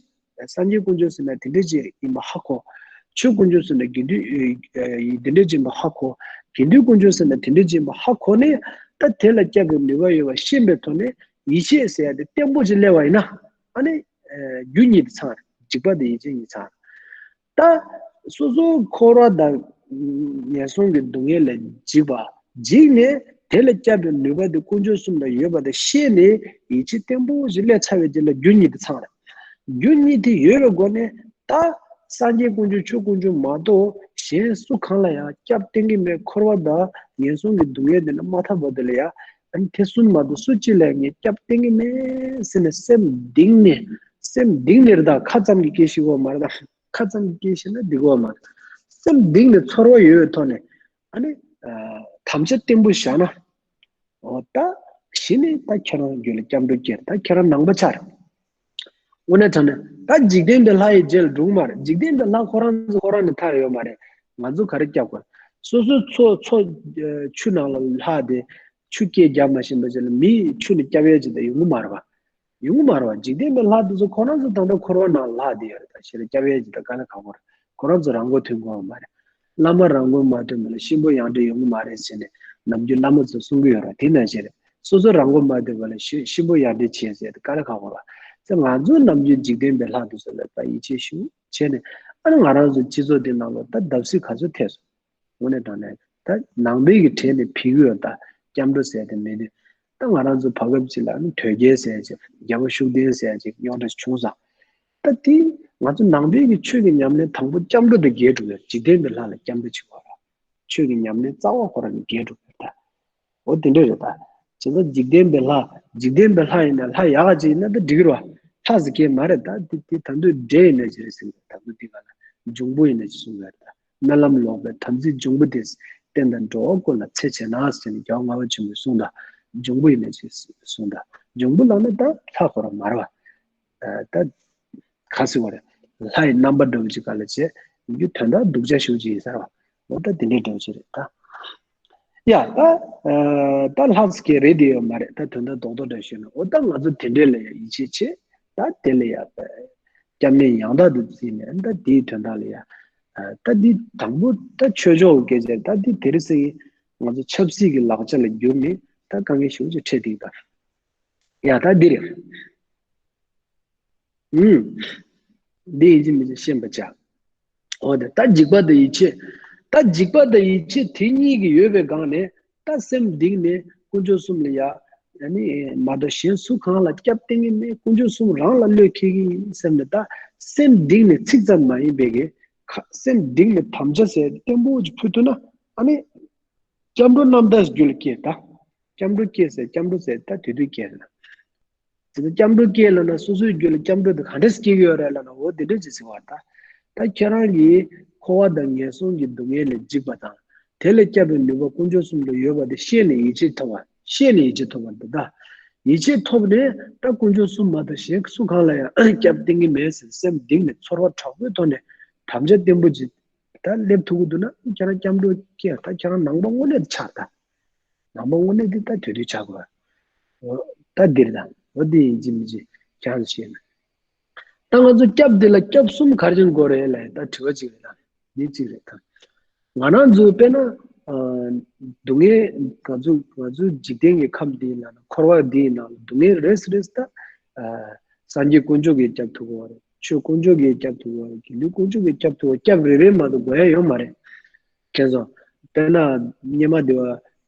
སངས་རྒྱས་དཀོན་མཆོག་ཟེར་ན་དེ་འདྲ་ཅིག་ཡིན་པ་ཧ་གོ། ཆོས་དཀོན་མཆོག་ཟེར་ན་དགེ་འདུན་ཨེ་ཨེ་དེ་འདྲ་ཅིག་ཡིན་པ་ཧ་གོ། དགེ་འདུན་དཀོན་མཆོག་ཟེར་ན་དེ་འདྲ་ཅིག་ཡིན་པ་ཧ་གོ་ནས། ད་དེ་ལ་སྐྱབས་པའི་ནུས་པ་ཡོད་པ་ཤེས་པའི་ཐོག་ནས་ཡིད་ཆེས་ཟེར་ཡ་དེ་བརྟན་པོ་ཅིག་སླེབས་པ་ཡིན་ན། ཨ་ནི་ཨེ་རྒྱུ་གཉིས་དེ་ཚང་རེད། འཇིགས་པ་དང་ཡིད་ཆེས་གཉིས་ཚང་རེད། ད་སོ་སོའི་འཁོར་བ་དང་ངན་སོང་གི་སྡུག་བསྔལ་ལ་འཇིགས་པ། འཇིགས་ནས་དེ་ལ་སྐྱབས་པའི་ནུས་པ་དེ་དཀོན་མཆོག་གསུམ་ལ་ཡོད་པ་དེ་ཤེས་ནས་ཡིད་ཆེས་བརྟན་པོ་ཞིག་སླེབས་ཚར་བའི་རྗེས་ལ་རྒྱུ་གཉིས་དེ་ཚང་རེད། རྒྱུ་གཉིས་དེ་ཡོད་པའི་སྒོ་ནས་ད་སངས་རྒྱས་དཀོན་མཆོག་ཆོས་དཀོན་མཆོག་མ་གཏོགས་གཞན་སུ་གང་ལ་ཡང་སྐྱབས་བསྟེན་གྱི་མེད། འཁོར་བ་དང་ངན་སོང་གི་སྡུག་བསྔལ་དེ་ལ་མ་ཐར་བར་དུ་ལ་ཡང་ཨ་ནི་དེ་གསུམ་མ་གཏོགས་སུ་གཅིག་ལ་ངས་སྐྱབས་བསྟེན་གྱི་མེད་ཟེར་ནས་སེམས་གཏིང་ནས་སེམས་གཏིང་ནས་རེད། ད་ཁ་ཙམ་གྱི་སྐད་ཤེས་དགོས་མ་རེད། ད་ཁ་ཙམ་གྱི་སྐད་ཤེས་ན་འགྲིག་གི་མ་རེད། སེམས་གཏིང་ནས་ཚོར་བ་ཡོད་པའི་ཐོག་ནས་ཨ་ནི་ཨ་དམ་བཅའ་བརྟན་པོ་བཞག་ན། འོ་ད་གཞི་ནས་ད་ཁྱེད་རང་རྒྱུད་ལ་སྐྱབས་འགྲོ་སྐྱེས། ད་ཁྱེད་རང་ནང་པ་ཆགས་རེད། དངོས་གནས་དྲང་གནས་ད་འཇིག་རྟེན་པའི་ལྷ་ཡི་རྗེས་ལ་འགྲོ་གི་མ་རེད། འཇིག་རྟེན་པའི་ལྷ་ཁོ་རང་ཚོ་ཁོ་རང་ནས་ཐར་ཡོད་མ་རེད། ང་ཚོ་ག་རེ་སྐྱབས་དགོས། སོ་སོའི་ཚོ་ཚོ་ཨ་ཆུ་ནང་ལ་ལྷག་སྟེ་ཆུ་སྐྱེས་རྒྱག་མ་ཤེས་པ་ཅིག་ལ་མི་ཆུ་ནས་སྐྱབས་ཡས་ཅིག་ད་ཡོང་གི་མ་རེད་བ། ཡོང་གི་མ་རེད་བ། འཇིག་རྟེན་པའི་ལྷ་དེ་ཚོ་ཁོ་རང་ཚོ་ད་ལྟ་འཁོར་བ་ནང་ལྷག་བསྡད་ཡོད་རེད། ད་ཞེ་ལ་སྐྱབས་ཡས་ཅིག་ད་དཀའ་ལས་ཁག་པོ་རེད། ཁོ་རང་ཚོ་རང་མགོ་ཐོན་དགོས་བ་མ་རེད། བླ་མ་རང་མགོ་མ་ཐོན་པ་ལ་གཤིན་པོ་ཡང་འདྲེ་ཡོང་གི་མ་རེད་ཟེར་ནས་ནམ་རྒྱུན་བླ་མ་ཚོ་གསུང་གི་ཡོད་རེད། དེ་ནང་བཞིན་རེད། སོ་སོ་རང་མགོ་མ་ཐོན་པ་ལ་ཤི་གཤིན་པོ་ཡང་འདྲེ་བྱེད་ཟེར་ཏེ་དཀའ་ལས་ཁག་པོ་རེད། ཙང་ང་ཚོ་ནམ་རྒྱུན་འཇིག་རྟེན་པའི་ལྷ་དེ་ཚོ་ལ་ད་ཡིད་ཆེས་ཞུ་བྱས་ནས་ཨ་ནི་ང་རང་ཚོ་སྤྱི་ཚོགས་འདི་ནང་ལ་ད་བརྡབ་གསིག་ག་ཚོད་ཐེབས་སོང་། དངོས་གནས་དྲང་གནས་ད་ནང་པའི་གི་གྲས་ནས་ཕེབས་ཀྱི་ཡོད། ད་སྐྱབས་འགྲོ་ཟེར་དེ་མེད་དུས་ད་ང་རང་ཚོ་བར་སྐབས་ཅིག་ལ་ཨ་ནི་དོལ་རྒྱལ་ཟེར་ཅིག་རྒྱལ་པོ་ཤུགས་ལྡན་ཟེར་ཅིག་རྙོག་དྲ་བྱུང་ཙང་། ད་དེ་ང་ཚོ་ནང་པའི་གི་ཆོས་ཀྱི་ཉམས་ལེན་དང་པོ་སྐྱབས་འགྲོ་དེ་རྒྱས་འགྲོ་གི་ཡོད། འཇིག་རྟེན་པའི་ལྷ་ལ་སྐྱབས་འགྲོ་བྱེད་དགོས་རེད། ཆོས་ཀྱི་ཉམས་ལེན་རྩ་བ་ཁོ་རང་གི་རྒྱས་འགྲོ་གི་ཡོད་ད། འོ་དེ་འདྲ་རེད་ད། བྱས་ཙང་འཇིག་རྟེན་པའི་ལྷ། འཇིག་རྟེན་པའི་ལྷ་ཡིན་ན་ལྷ་ཡག་ག་ཅིག་ཡིན་ན་ད་འགྲིག་གི་རེད་བ། ལྷ་ཟེར་མཁན་མ་རེད་ད། དེ་དེ་ད་དུང་འདྲེ་ཡིན་ན་ཅི་རེད་ཟེར་གི་རེད། ད་དུང་དེ་ག་ལ་འབྱུང་པོ་ཡིན་ན་ཅི་གསུང་གི་རེད་ད། རྨི་ལམ་ལོག་པའི་དམ་ཚིག་འབྱུང་པོ་དེ། བསྟན་དང་འགྲོ་བ་ཀུན་ལ་འཚེ་བྱེད་ན་ཟེར་ནས་རྒྱལ་བ་ལྔ་པ་ཆེན་པོས་གསུངས་ད། འབྱུང་པོ་ཡིན་ན་ཅི་གསུངས་ད། འབྱུང་པོ་ལབ་ན་ད་ལྷ་ཁོ་རང་མ་རེད་བ། ད་ག་ཟེར་བ་རེད། ལྷ་ཡི་རྣམ་པ་འདྲ་བོ་ཅིག་ག་ལ་བྱས། ཡིན་རྒྱུ་དོན་དག་སྡུག་ཅག་ཞེ་པོ་ཅིག་ཡིན་ས་རེད་བ། འོ་ད་དེ་འདྲའི་འདྲ་བོ་ཅིག་རེད་ད། ཡ་ད་ཨ་ད་ལྷ་ཟེར་མཁན་རེད་དེ་ཡོད་མ་རེད། ད་དོན་དག་རྡོག་རྡོག་འདྲ་ཞུས་ན། འོ་ད་ང་ཚོ་དེ་འདྲས་ལ་ཡ་ཡིད་ཆེས་བྱེད། ད་དེ་ལ་ཡ་སྐྱབས་གནས་ཡང་དག་ཏུ་བརྩིས་ནས་ད་དེའི་དོན་དག་ལ་ཡ། ད་འདི་དང་པོ་ད་ཆོས་ཕྱོགས་སྐད་ཆ་ད་འདི་དེ་རིང་སང་ང་ཚོ་ཆབ་སྲིད་ཀྱི་ལག་ཆ་ལ་བསྒྱུར་ནས་ད་དཀའ་ངལ་ཞེ་པོ་ཅིག་འཕྲད་དེ་ད། ཡ་ད་འདི་རེད། ཨུམ། འདི་ཡིན་གཅིག་མིན་གཅིག་ཤེས་པ་བྱ། འོ་དེ་ད་འཇིགས་པ་དང་ཡིད་ཆེས། ད་འཇིགས་པ་དང་ཡིད་ཆེས་དེ་གཉིས་ཀྱི་ཡོད་པའི་སྒང་ནས་ད་སེམས་གཏིང་ནས་དཀོན་མཆོག་གསུམ་ལ་ཡ། ཨ་ནི་མ་གཏོགས་གཞན་སུ་གང་ལ་སྐྱབས་བསྟེན་གྱི་མེད། དཀོན་མཆོག་གསུམ་རང་ལ་བློས་འཁེལ་གྱི་ཡིན་སེམས་ནས་ད་སེམས་གཏིང་ནས་ཚིག་ཙམ་མ་ཡིན་པའི་གི་ཁ་སེམས་གཏིང་ནས་དམ་བཅའ་ཟེར་བརྟན་པོ་ཅིག་ཕུལ་ཐུབ་ན། ཨ་ནི་སྐྱབས་འགྲོ་རྣམ་དག་རྒྱུད་ལ་སྐྱེས་ད། སྐྱབས་འགྲོ་སྐྱེས་ཟེར་སྐྱབས་འགྲོ་ཟེར་ད་དུས་དུས་སྐྱེས་ན། དེ་ཚོ་སྐྱབས་འགྲོ་སྐྱེས་ལབ་ན་སོ་སོའི་རྒྱུད་ལ་སྐྱབས་འགྲོ་དེ་ག་འདྲས་སྐྱེ་གི་ཡོད་རེད་ལབ་ན། འོ་དེ་འདྲས་ཅིག་ཟེར་བ་ད། ད་ཁྱེད་རང་གིས་འཁོར་བ་དང་ངན་སོང་གི་སྡུག་བསྔལ་ལས་འཇིགས་པ་དང་། དེ་ལས་སྐྱབས་པའི་ནུས་པ་དཀོན་མཆོག་གསུམ་ལ་ཡོད་པ་དེ་ཤེས་ནས་ཡིད་ཆེས་ཐོབ་པ། ཤེས་ནས་ཡིད་ཆེས་ཐོབ་པ་འདི་ད། ཡིད་ཆེས་ཐོབ་ནས་ད་དཀོན་མཆོག་གསུམ་མ་གཏོགས་གཞན་སུ་གང་ལ་ཡང་སྐྱབས་བསྟེན་གྱི་མེད་ཟེར་སེམས་གཏིང་ནས་ཚོར་བ་དྲག་པོའི་ཐོག་ནས་དམ་བཅའ་བརྟན་པོ་ཅིག་ད་སླེབས་ཐུབ་ཀྱི་འདུག་ན་ཁྱེད་རང་སྐྱབས་འགྲོ་སྐྱེས། ད་ཁྱེད་རང་ནང་པ་དངོས་གནས་དེ་ཆགས་ད། ནང་པ་དངོས་གནས་དེ་ད་དུས་དུས་ཆགས་དགོས། འོ་ད་འདིར་ད་འོ་འདི་ཡིན་གཅིག་མིན་གཅིག་ཁྱེད་རང་ཤེས་ན། ད་ང་ཚོ་སྐྱབས་འདི་ལ་སྐྱབས་གསུམ་ག་རེ་དགོས་རེད་ལབ་ཡ་ད་དྲི་བ་གཅིག་རེད་ད། འདི་གཅིག་རེད་ད། ང་རང་ཚོ་དཔེར་ན་ཨ་སྡུག་བསྔལ་ང་ཚོ་ང་ཚོ་འཇིག་རྟེན་གྱི་ཁམས་འདིའི་ནང་ན་འཁོར་བ་འདིའི་ནང་ལ་སྡུག་བསྔལ་རེ་རེ་ད་ཨ་སངས་རྒྱས་དཀོན་མཆོག་གིས་སྐྱབས་ཐུབ་ཀྱི་ཡོད་རེད། ཆོས་དཀོན་མཆོག་གིས་སྐྱབས་ཐུབ་ཀྱི་ཡོད་རེད། དགེ་འདུན་དཀོན་མཆོག་གིས་སྐྱབས་ཐུབ་ཀྱི་ཡོད་རེད། སྐྱབས་རེ་རེ་མ་གཏོགས་དགོས་ཡ་ཡོད་མ་རེད། མཁྱེན་སོང་། དཔེར་ན་སྔོན་མ་འདི་བ་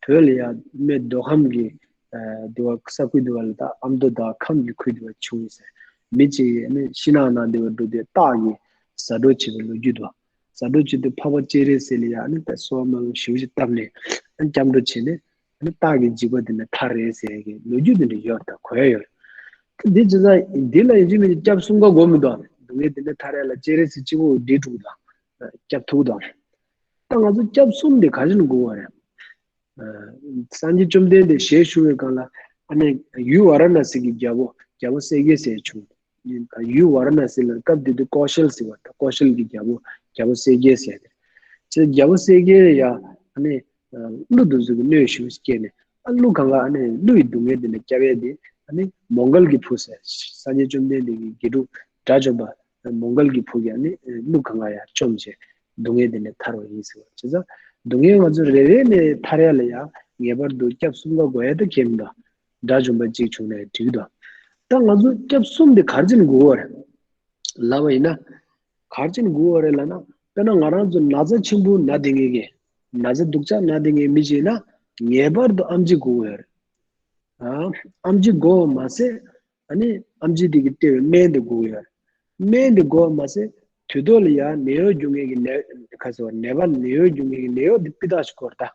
བོད་ལ་ཡ་སྨད་མདོ་ཁམས་ཀྱི་ཨ་འདི་བ་ས་ཁུལ་འདི་བ་ལ་ད་ཨ་མདོ་དང་ཁམས་ཀྱི་ཁུལ་འདི་བ་བྱུང་ཡོད་ཟེར། མི་གཅིག་གིས་ནི་ཤིང་ནགས་ནང་འདི་བ་འགྲོ་དུས་སྟག་གིས་ཟ་འཕྲོག་བྱས་པའི་ལོ་རྒྱུས་འདུག་ཟ་འཕྲོག་བྱེད་དུས་འཕགས་པ་སྤྱན་རས་གཟིགས་ལ་ཡ་ནི་ད་གསོལ་བ་སྨོན་ལམ་ཞེ་པོ་ཅིག་བཏབ་ནས་སྐྱབས་འགྲོ་བྱས་ནས་ ནི་སྟག་གི་འཇིགས་པ་དེ་ནི་ཐར་རེད་ཟེར་གི་ལོ་རྒྱུས་དེ་འདྲ་ཡོད་ད། གོ་ཡ་ཡོད་རེད། འདི་ཅི་ཙང་འདི་ལ་ཡིན་གཅིག་མིན་གཅིག་སྐྱབས་གསུམ་ཀ་དགོས་མི་འདུག་སྡུག་བསྔལ་དེ་འདྲ་ཐར་ཡ་ལ་སྤྱན་རས་གཟིགས་གཅིག་པོ་འདི་དྲུག་དང་སྐྱབས་ཐུག་དང་། ད་ང་ཚོ་སྐྱབས་གསུམ་དེ་ག་རེ་ལ་དགོས་པ་རེད། སངས་རྒྱས་བཅོམ་ལྡན་འདས་ཞལ་བཞུགས་པའི་སྒང་ལ་ཨ་ནི་ཡུལ་ཝཱ་ར་ཎ་སི་གི་རྒྱལ་པོ་རྒྱལ་པོ་གསལ་རྒྱལ་ཟེར་བྱུང་། ཡུལ་ཝཱ་ར་ཎ་སི་ལ་སྐབས་དེ་དུས་ཀོ་ཤལ་ཟེར་བ་དང་ཀོ་ཤལ་གྱི་རྒྱལ་པོ་རྒྱལ་པོ་གསལ་རྒྱལ་ཟེར་ཏེ། ཅེས་རྒྱལ་པོ་གསལ་རྒྱལ་ཡ་ཨ་ནི་ཀླུ་དེ་ཚོ་གི་གནོད་ཤུགས་སྐྱེས་ནས་ཨ་ཀླུ་གང་ག་ཨ་ནི་ཀླུ་ཡི་སྡུག་བསྔལ་དེ་ནས་སྐྱབས་ཡས་དེ་ཨ་ནི་མོའུ་འགལ་གྱི་བུ་ཟེར་སངས་རྒྱས་བཅོམ་ལྡན་འདས་ཀྱི་དགེ་ཕྲུག་དགྲ་བཅོམ་པ་མོའུ་འགལ་གྱི་བུ་གིས་ཨ་ནི་ཀླུ་གང་ག་ཡ་བཅོམ་བྱས་སྡུག་བསྔལ་དེ་ནས་ཐར་བ་ཡིན་ཟེར་བ་བྱས་ཙང་སྡུག་བསྔལ་ང་ཚོ་རེ་རེ་ནས་ཐར་ཡ་ལ་ཡ་ངེས་པར་དུ་སྐྱབས་གསུམ་ཀ་དགོས་ཡ་ད་གལ་མི་འདུག་དགྲ་བཅོམ་པ་གཅིག་བྱུང་ནས་འགྲིག་གི་འདུག་ད་ང་ཚོ་སྐྱབས་གསུམ་དེ་ག་རེ་བྱས་ནས་དགོས་པ་རེད། ལབ་པ་ཡིན་ན། ག་རེ་བྱས་ནས་དགོས་པ་རེད་ལབ་ན། དཔེར་ན་ང་རང་ཚོ་ན་ཚ་ཆེན་པོ་ན་བསྡད་མཁན་གྱི། ན་ཚ་སྡུག་ཅག་ན་བསྡད་མཁན་མི་ཅིག་ཡིན་ན། ངེས་པར་དུ་ཨེམ་ཆི་དགོས་ཀྱི་ཡོད་རེད། ཨ། ཨེམ་ཆི་དགོས་པ་མ་ཟད། ཨ་ནི་ཨེམ་ཆི་དེ་གིས་སྤྲད་པའི་སྨན་དེ་དགོས་ཀྱི་ཡོད་རེད། སྨན་དེ་དགོས་པ་མ་ཟད། དུས་ཐོག་ལ་ཡང་ནད་གཡོག་རྒྱུག་མཁན་གྱི་ནད། ཁ་ཟེར་བ་ནད་པ་ནད་གཡོག་རྒྱུག་མཁན་གྱི་ནད་གཡོག་དེ་སྤུས་དག་ཞིག་དགོས་རེད་ད།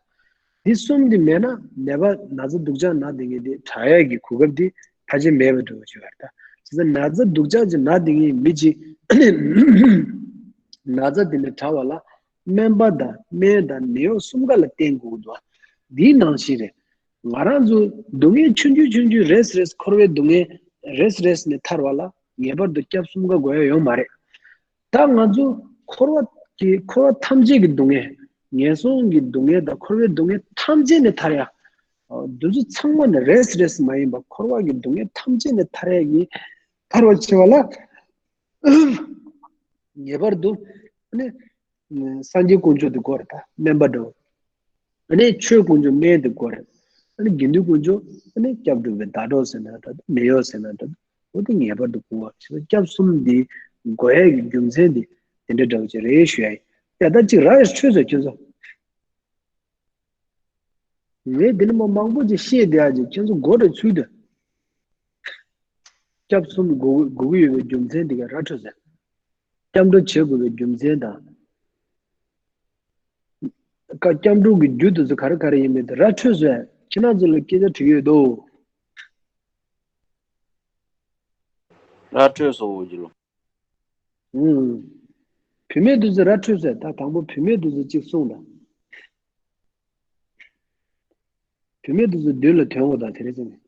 འདི་གསུམ་དེ་མེད་ན་ནད་པ་ན་ཚ་སྡུག་ཅག་ན་བསྡད་མཁན་དེ་དྲག་ཡག་གི་གོ་སྐབས་དེ་ཕལ་ཆེར་མེད་པ་འདྲ་བོ་ཞིག་རེད་ད། བྱས་ཙང་ན་ཚ་སྡུག་ཅག་ཅིག་ན་བསྡད་མཁན་མི་གཅིག་ན་ཚ་དེ་ནས་དྲག་པ་ལ་སྨན་པ་དང་སྨན་དང་ནད་གཡོག་གསུམ་ཀ་ལ་བརྟེན་དགོས་འདུག་འདིའི་ནང་བཞིན་རེད། ང་རང་ཚོ་སྡུག་བསྔལ་ཆུང་ཆུང་ཆུང་ཆུང་རེས་རེས་འཁོར་བའི་སྡུག་བསྔལ་རེས་རེས་ནས་ཐར་བ་ལ་ངེས་པར་དུ་སྐྱབས་གསུམ་ཀ་དགོས་ཡ་ཡོད་མ་རེད། ད་ང་ཚོ་འཁོར་བ་གི་འཁོར་བ་ཐམས་ཅད་ཀྱི་སྡུག་བསྔལ། ངན་སོང་གི་སྡུག་བསྔལ་དང་འཁོར་བའི་སྡུག་བསྔལ་ཐམས་ཅད་ནས་ཐར་ཡ། འདི་ཚོ་ཚང་མ་ནས་རེས་རེས་མ་ཡིན་པ་འཁོར་བ་གི་སྡུག་བསྔལ་ཐམས་ཅད་ནས་ཐར་ཡ་གི་ཐར་བར་བྱེད་པ་ལ་ངེས་པར་དུ་ནི་སངས་རྒྱས་དཀོན་མཆོག་དེ་དགོས་རེད་ད་སྨན་པ་འདྲ་བོ། ཨ་ནི་ཆོས་དཀོན་མཆོག་སྨན་དེ་དགོས་རེད། ཨ་ནི་དགེ་འདུན་དཀོན་མཆོག་ཨ་ནི་སྐྱབས་འགྲོ་བའི་ཟླ་གྲོགས་ཟེར་ན་འདྲ་ནད་གཡོག་ཟེར་ན་འདྲ། འོ་དེ་ངེས་པར་དུ་དགོས་པ་ཞིག་ལ་སྐྱབས་གསུམ་འདི་དགོས་ཡས་ཀྱི་རྒྱུ་མཚན་འདི་དེ་འདྲ་འདྲ་བོ་ཅིག་རེད་ཞུ་ཡ་ཡིན། ཡ་ད་ཅིག་ར་ཡ་འཕྲོད་ཟེར་ཁྱོད་ཚོ། ངས་འདི་ནི་མ་མང་པོ་ཅིག་བཤད་བསྡད་ཡ་ཅིག་ཁྱོད་ཚོ་མགོ་འདྲ་ཚུལ་དུ། སྐྱབས་གསུམ་དགོས་དགོས་ཀྱི་ཡོད་པའི་རྒྱུ་མཚན་འདི་ག་ར་འཕྲོད་ཟེར། སྐྱབས་འགྲོ་བྱེད་དགོས་པའི་རྒྱུ་མཚན་དང་། ཀ་སྐྱབས་འགྲོ་གི་རྒྱུ་དེ་ཚོ་ག་རེ་ག་རེ་ཡིན་མིན་དེ་ར་འཕྲོད་ཟེར་ཁྱེད་རང་ཚོ་ལ་སྐད་ཆ་དྲི་ཡོད་དོ། ར་འཕྲོད་སོ་འོ་ཇི་ལོ། ཨུམ། བུད་མེད་དེ་ཚོ་ར་འཕྲོད་ཟེར་ད་དང་པོ་བུད་མེད་དེ་ཚོ་གཅིག་གསུངས་དང་། བུད་མེད་དེ་ཚོ་མདུན་ལ་ཐོན་འོ་དང་དེ་རེད་ཟེར་ནས།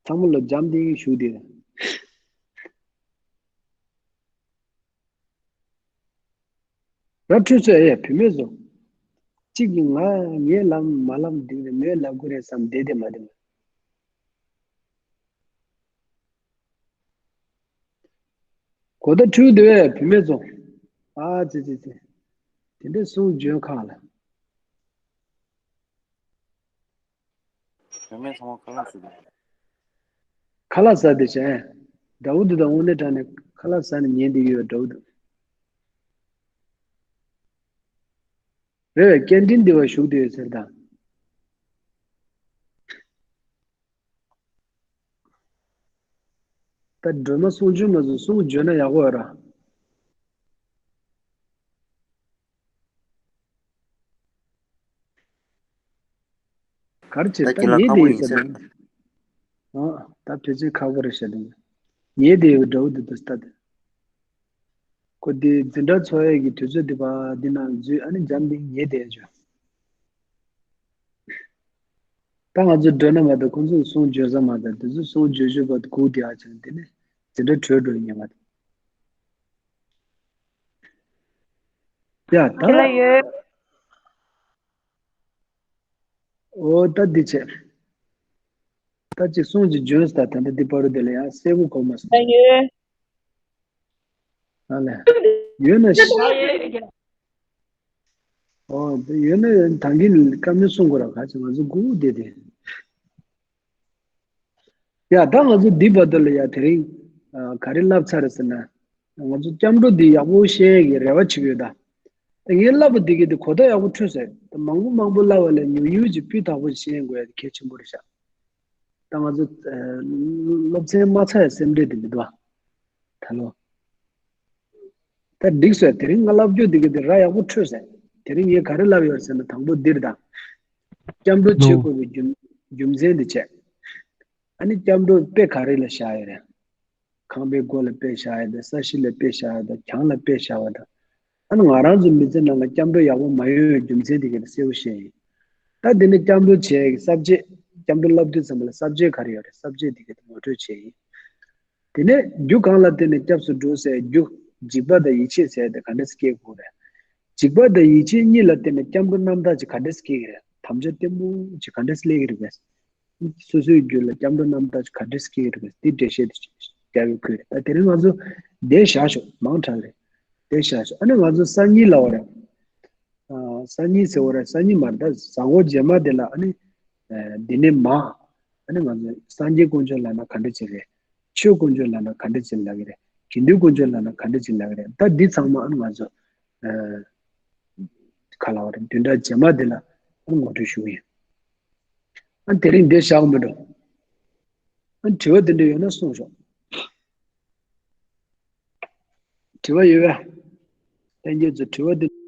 ཚང་མ་ལ་འཇམ་ཐིང་ཞུ་དེ། ར་འཕྲོད་ཚོད་ཨེ་བུད་མེད་ཚོ། གཅིག་གིས་ང་ངའི་ལམ་མ་ལམ་འདི་རེད་མོས་ལབ་དགོས་རེད་བསམ་བསྡད་དེ་མ་བསྡད་མ། གོ་བརྡ་འཕྲུལ་དེ་བས་བུད་མེད་ཚོ། ཨ་ཙི་ཙི་ཙི། དེ་འདྲའི་གསུང་འཇོན་ཁག་ལ། བུད་མེད་ཚང་མ་ཁ་ལག་ཟ་གི་འདུག་ཁ་ལག་ཟ་བསྡད་བྱས། དགྲ་བོ་འདི་དང་དངོས་གནས་དྲང་ནས་ཁ་ལག་ཟ་ནས་ཉལ་བསྡད་ཀྱི་ཡོད་དགྲ་བོ་འདུག་རེད་བས་སྐད་འཕྲིན་འདི་བ་ཞུགས་བསྡད་ཡོད་ཟེར་དང་། ད་སྒྲོལ་མ་གསུང་བརྗོད་མ་ཚོ་གསུང་བརྗོད་ན་ཡག་པོ་ཡོད་ར། གར་བྱེད་ད་ད་ཁྱེད་ལ་ཉེ་ཁག་པོ་དེ་ཡིན་ཡིན་ཟེར་ཟེར། ཨ་ད་བེད་སྤྱོད་ཁག་པོ་རེད་ཤག་དེ། ཉེ་དེ་ཡོད་འདྲ་བོ་འདུག་ད་ལྟ་དེ། ཁོ་དེ་འཛིན་གྲྭ་ཚོགས་ཡས་ཀྱི་དུས་ཚོད་དེ་བ་འདི་ནང་འཛུལ་ཨ་ནི་འཇམ་དེ་ཉེ་དེ་བྱོས། ད་ང་ཚོ་འགྲོ་ན་མ་གཏོགས་ཁོང་ཚོ་གསུང་བརྗོད་ས་མ་གཏོགས་དེ་ཚོ་གསུང་བརྗོད་བརྗོད་པ་སྒུག་བསྡད་ཨ་ཅང་དེ་ནས་འཛིན་གྲྭ་གྲོལ་འགྲོ་ཡིན་ཉེ་མ་གཏོགས། ཡ་ད། དེ་ལ་ཡོད། ཨོ་ད་འདི་བྱས། ད་ཅིག་གསུང་ཅིག་འཇོན་ས་ད་ད་འདི་པར་དེ་ལ་ཡང་གསལ་པོ་གོ་མ་སོང་། ད་ཡོད། ཨ་ལས། ཡོད་ན་ཤི། ཨོ་ད་ཡོད་ན་ད་གིན་བཀའ་མོལ་གསུང་དགོས་ར་ག་ཅིག་ང་ཚོ་སྒུག་བསྡད་དེ། ཡ་ད་ང་ཚོ་འདི་བར་དུ་ལ་ཡ་དེ་རིང་ག་རེ་བསླབ་ཚར་ཟེར་ན། ང་ཚོ་སྐྱབས་འགྲོ་འདི་ཡག་པོ་ཤེས་ཡས་ཀྱི་རེ་བ་བྱེད་ཀྱི་ཡོད་ད། ད་ངས་བསླབ་པ་འདི་གི་འདི་གོ་བརྡ་ཡག་པོ་འཕྲོད་ཟེར་ད་མང་པོ་མང་པོ་བསླབ་པ་ལས་ཉུང་ཉུང་ཅིག་སྤུས་དག་པོ་ཤེས་དགོས་ཡ་དེ་གལ་ཆེན་པོ་རེད་ཤག་ད་ང་ཚོ་སློབ་ཚན་མ་ཚར་ཡ་སེམས་ཁྲལ་དེ་མི་འདུག་ཨ། ད་ལོ། ད་འགྲིག་སོང་དེ་རིང་ང་བསླབ་རྒྱུ་འདི་གི་འདི་ར་ཡག་པོ་འཕྲོད་ཟེར། དེ་རིང་ངས་ག་རེ་བསླབ་ཡོད་ཟེར་ན་དང་པོ་འདིར་དང་། སྐྱབས་འགྲོ་བྱེད་དགོས་པའི་རྒྱུ་རྒྱུ་མཚན་དེ་བྱས། ཨ་ནི་སྐྱབས་འགྲོ་དཔེ་ག་རེ་ལ་བཞག་ཡོད་རེད། ཁང་པའི་སྒོ་ལ་དཔེ་བཞག་ཡ་དང་། ས་གཞི་ལ་དཔེ་བཞག་ཡ་དང་། གྱང་ལ་དཔེ་བཞག་པ་དང་། ཨ་ནི་ང་རང་ཚོ་མི་ཚེ་ནང་ལ་སྐྱབས་འགྲོ་ཡག་པོ་མ་ཡོང་བའི་རྒྱུ་མཚན་དེ་ག་དེ་གསལ་པོ་ཤེས་ཡིན། ད་དེ་ནས་སྐྱབས་འགྲོ་བྱེད་ཡ་གི་ས་བཅད། སྐྱབས་འགྲོ་བསླབ་དུས་ཙམ་པ་ལ་ས་བཅད་ག་རེ་ཡོད་རེད། ས་བཅད་དེ་ག་དེ་ངོ་སྤྲོད་བྱེད་ཡིན། དེ་ནས་རྒྱུ་གང་ལ་བརྟེན་ནས་སྐྱབས་སུ་འགྲོ་ཟེར་རྒྱུ། འཇིགས་པ་དང་ཡིད་ཆེས་ཟེར་དེ་ག་འདྲས་སྐྱེ་དགོས་རེད། འཇིགས་པ་དང་ཡིད་ཆེས་གཉིས་ལ་བརྟེན་ནས་སྐྱབས་འགྲོ་རྣམ་དག་ཅིག་ག་འདྲས་སྐྱེ་གི་རེད། དམ་བཅའ་བརྟན་པོ་ཅིག་ག་འདྲས་སླེབས་ཀྱི་རེད་པས། སོ་སོའི་རྒྱུད་ལ་སྐྱབས་འགྲོ་རྣམ་དག་ཅིག་ག་འདྲས་སྐྱེ་གི་རེད་པས། དེ་འགྲེལ་བཤད་དེ་རྒྱག་ཡོད་ཁུལ་རེད། ད་དེ་རིང་ང་ཚོ་འདིར་བཞག་ཞོག་མང་དྲགས་རེད། འདིར་བཞག་ཞོག་ཨ་ནི་ང་ཚོ་སང་ཉིན་ལབ་པ་རེད། ཨ། སང་ཉིན་ཟེར་བ་རེད། སང་ཉིན་མ་རེད། ད་གཟའ་འཁོར་རྗེས་མ་དེ་ལ་ཨ་ནི། ཨ། འདི་ནས་མ། ཨ་ནི་ང་ཚོ་སངས་རྒྱས་དཀོན་མཆོག་ལབ་ན་ག་འདྲ་ཅིག་རེད། ཆོས་དཀོན་མཆོག་ལབ་ན་ག་འདྲ་ཅིག་ལབ་ཀྱི་རེད། དགེ་འདུན་དཀོན་མཆོག་ལབ་ན་ག་འདྲ་ཅིག་ལབ་ཀྱི་རེད། ད་འདི་ཚང་མ་ཨ་ནི་ང་ཚོ། ཨ། ག་ལབ་པ་རེད། བདུན་ཕྲག་རྗེས་མ་དེ་ལ་ཨ་ནི་ངོ་སྤྲོད་ཞུ་གི་ཡིན། ཨ་ནི་དེ་རིང་འདིར་བཞག་མི་འགྲོ། ཨ་ནི་དྲི་བ་དེ་འདྲ་ཡོད་ན་གསུངས་ཤོག་དྲི་བ་ཡོད་པས། ལྷན་རྒྱས་ཚོ་དྲི་བ་དེ།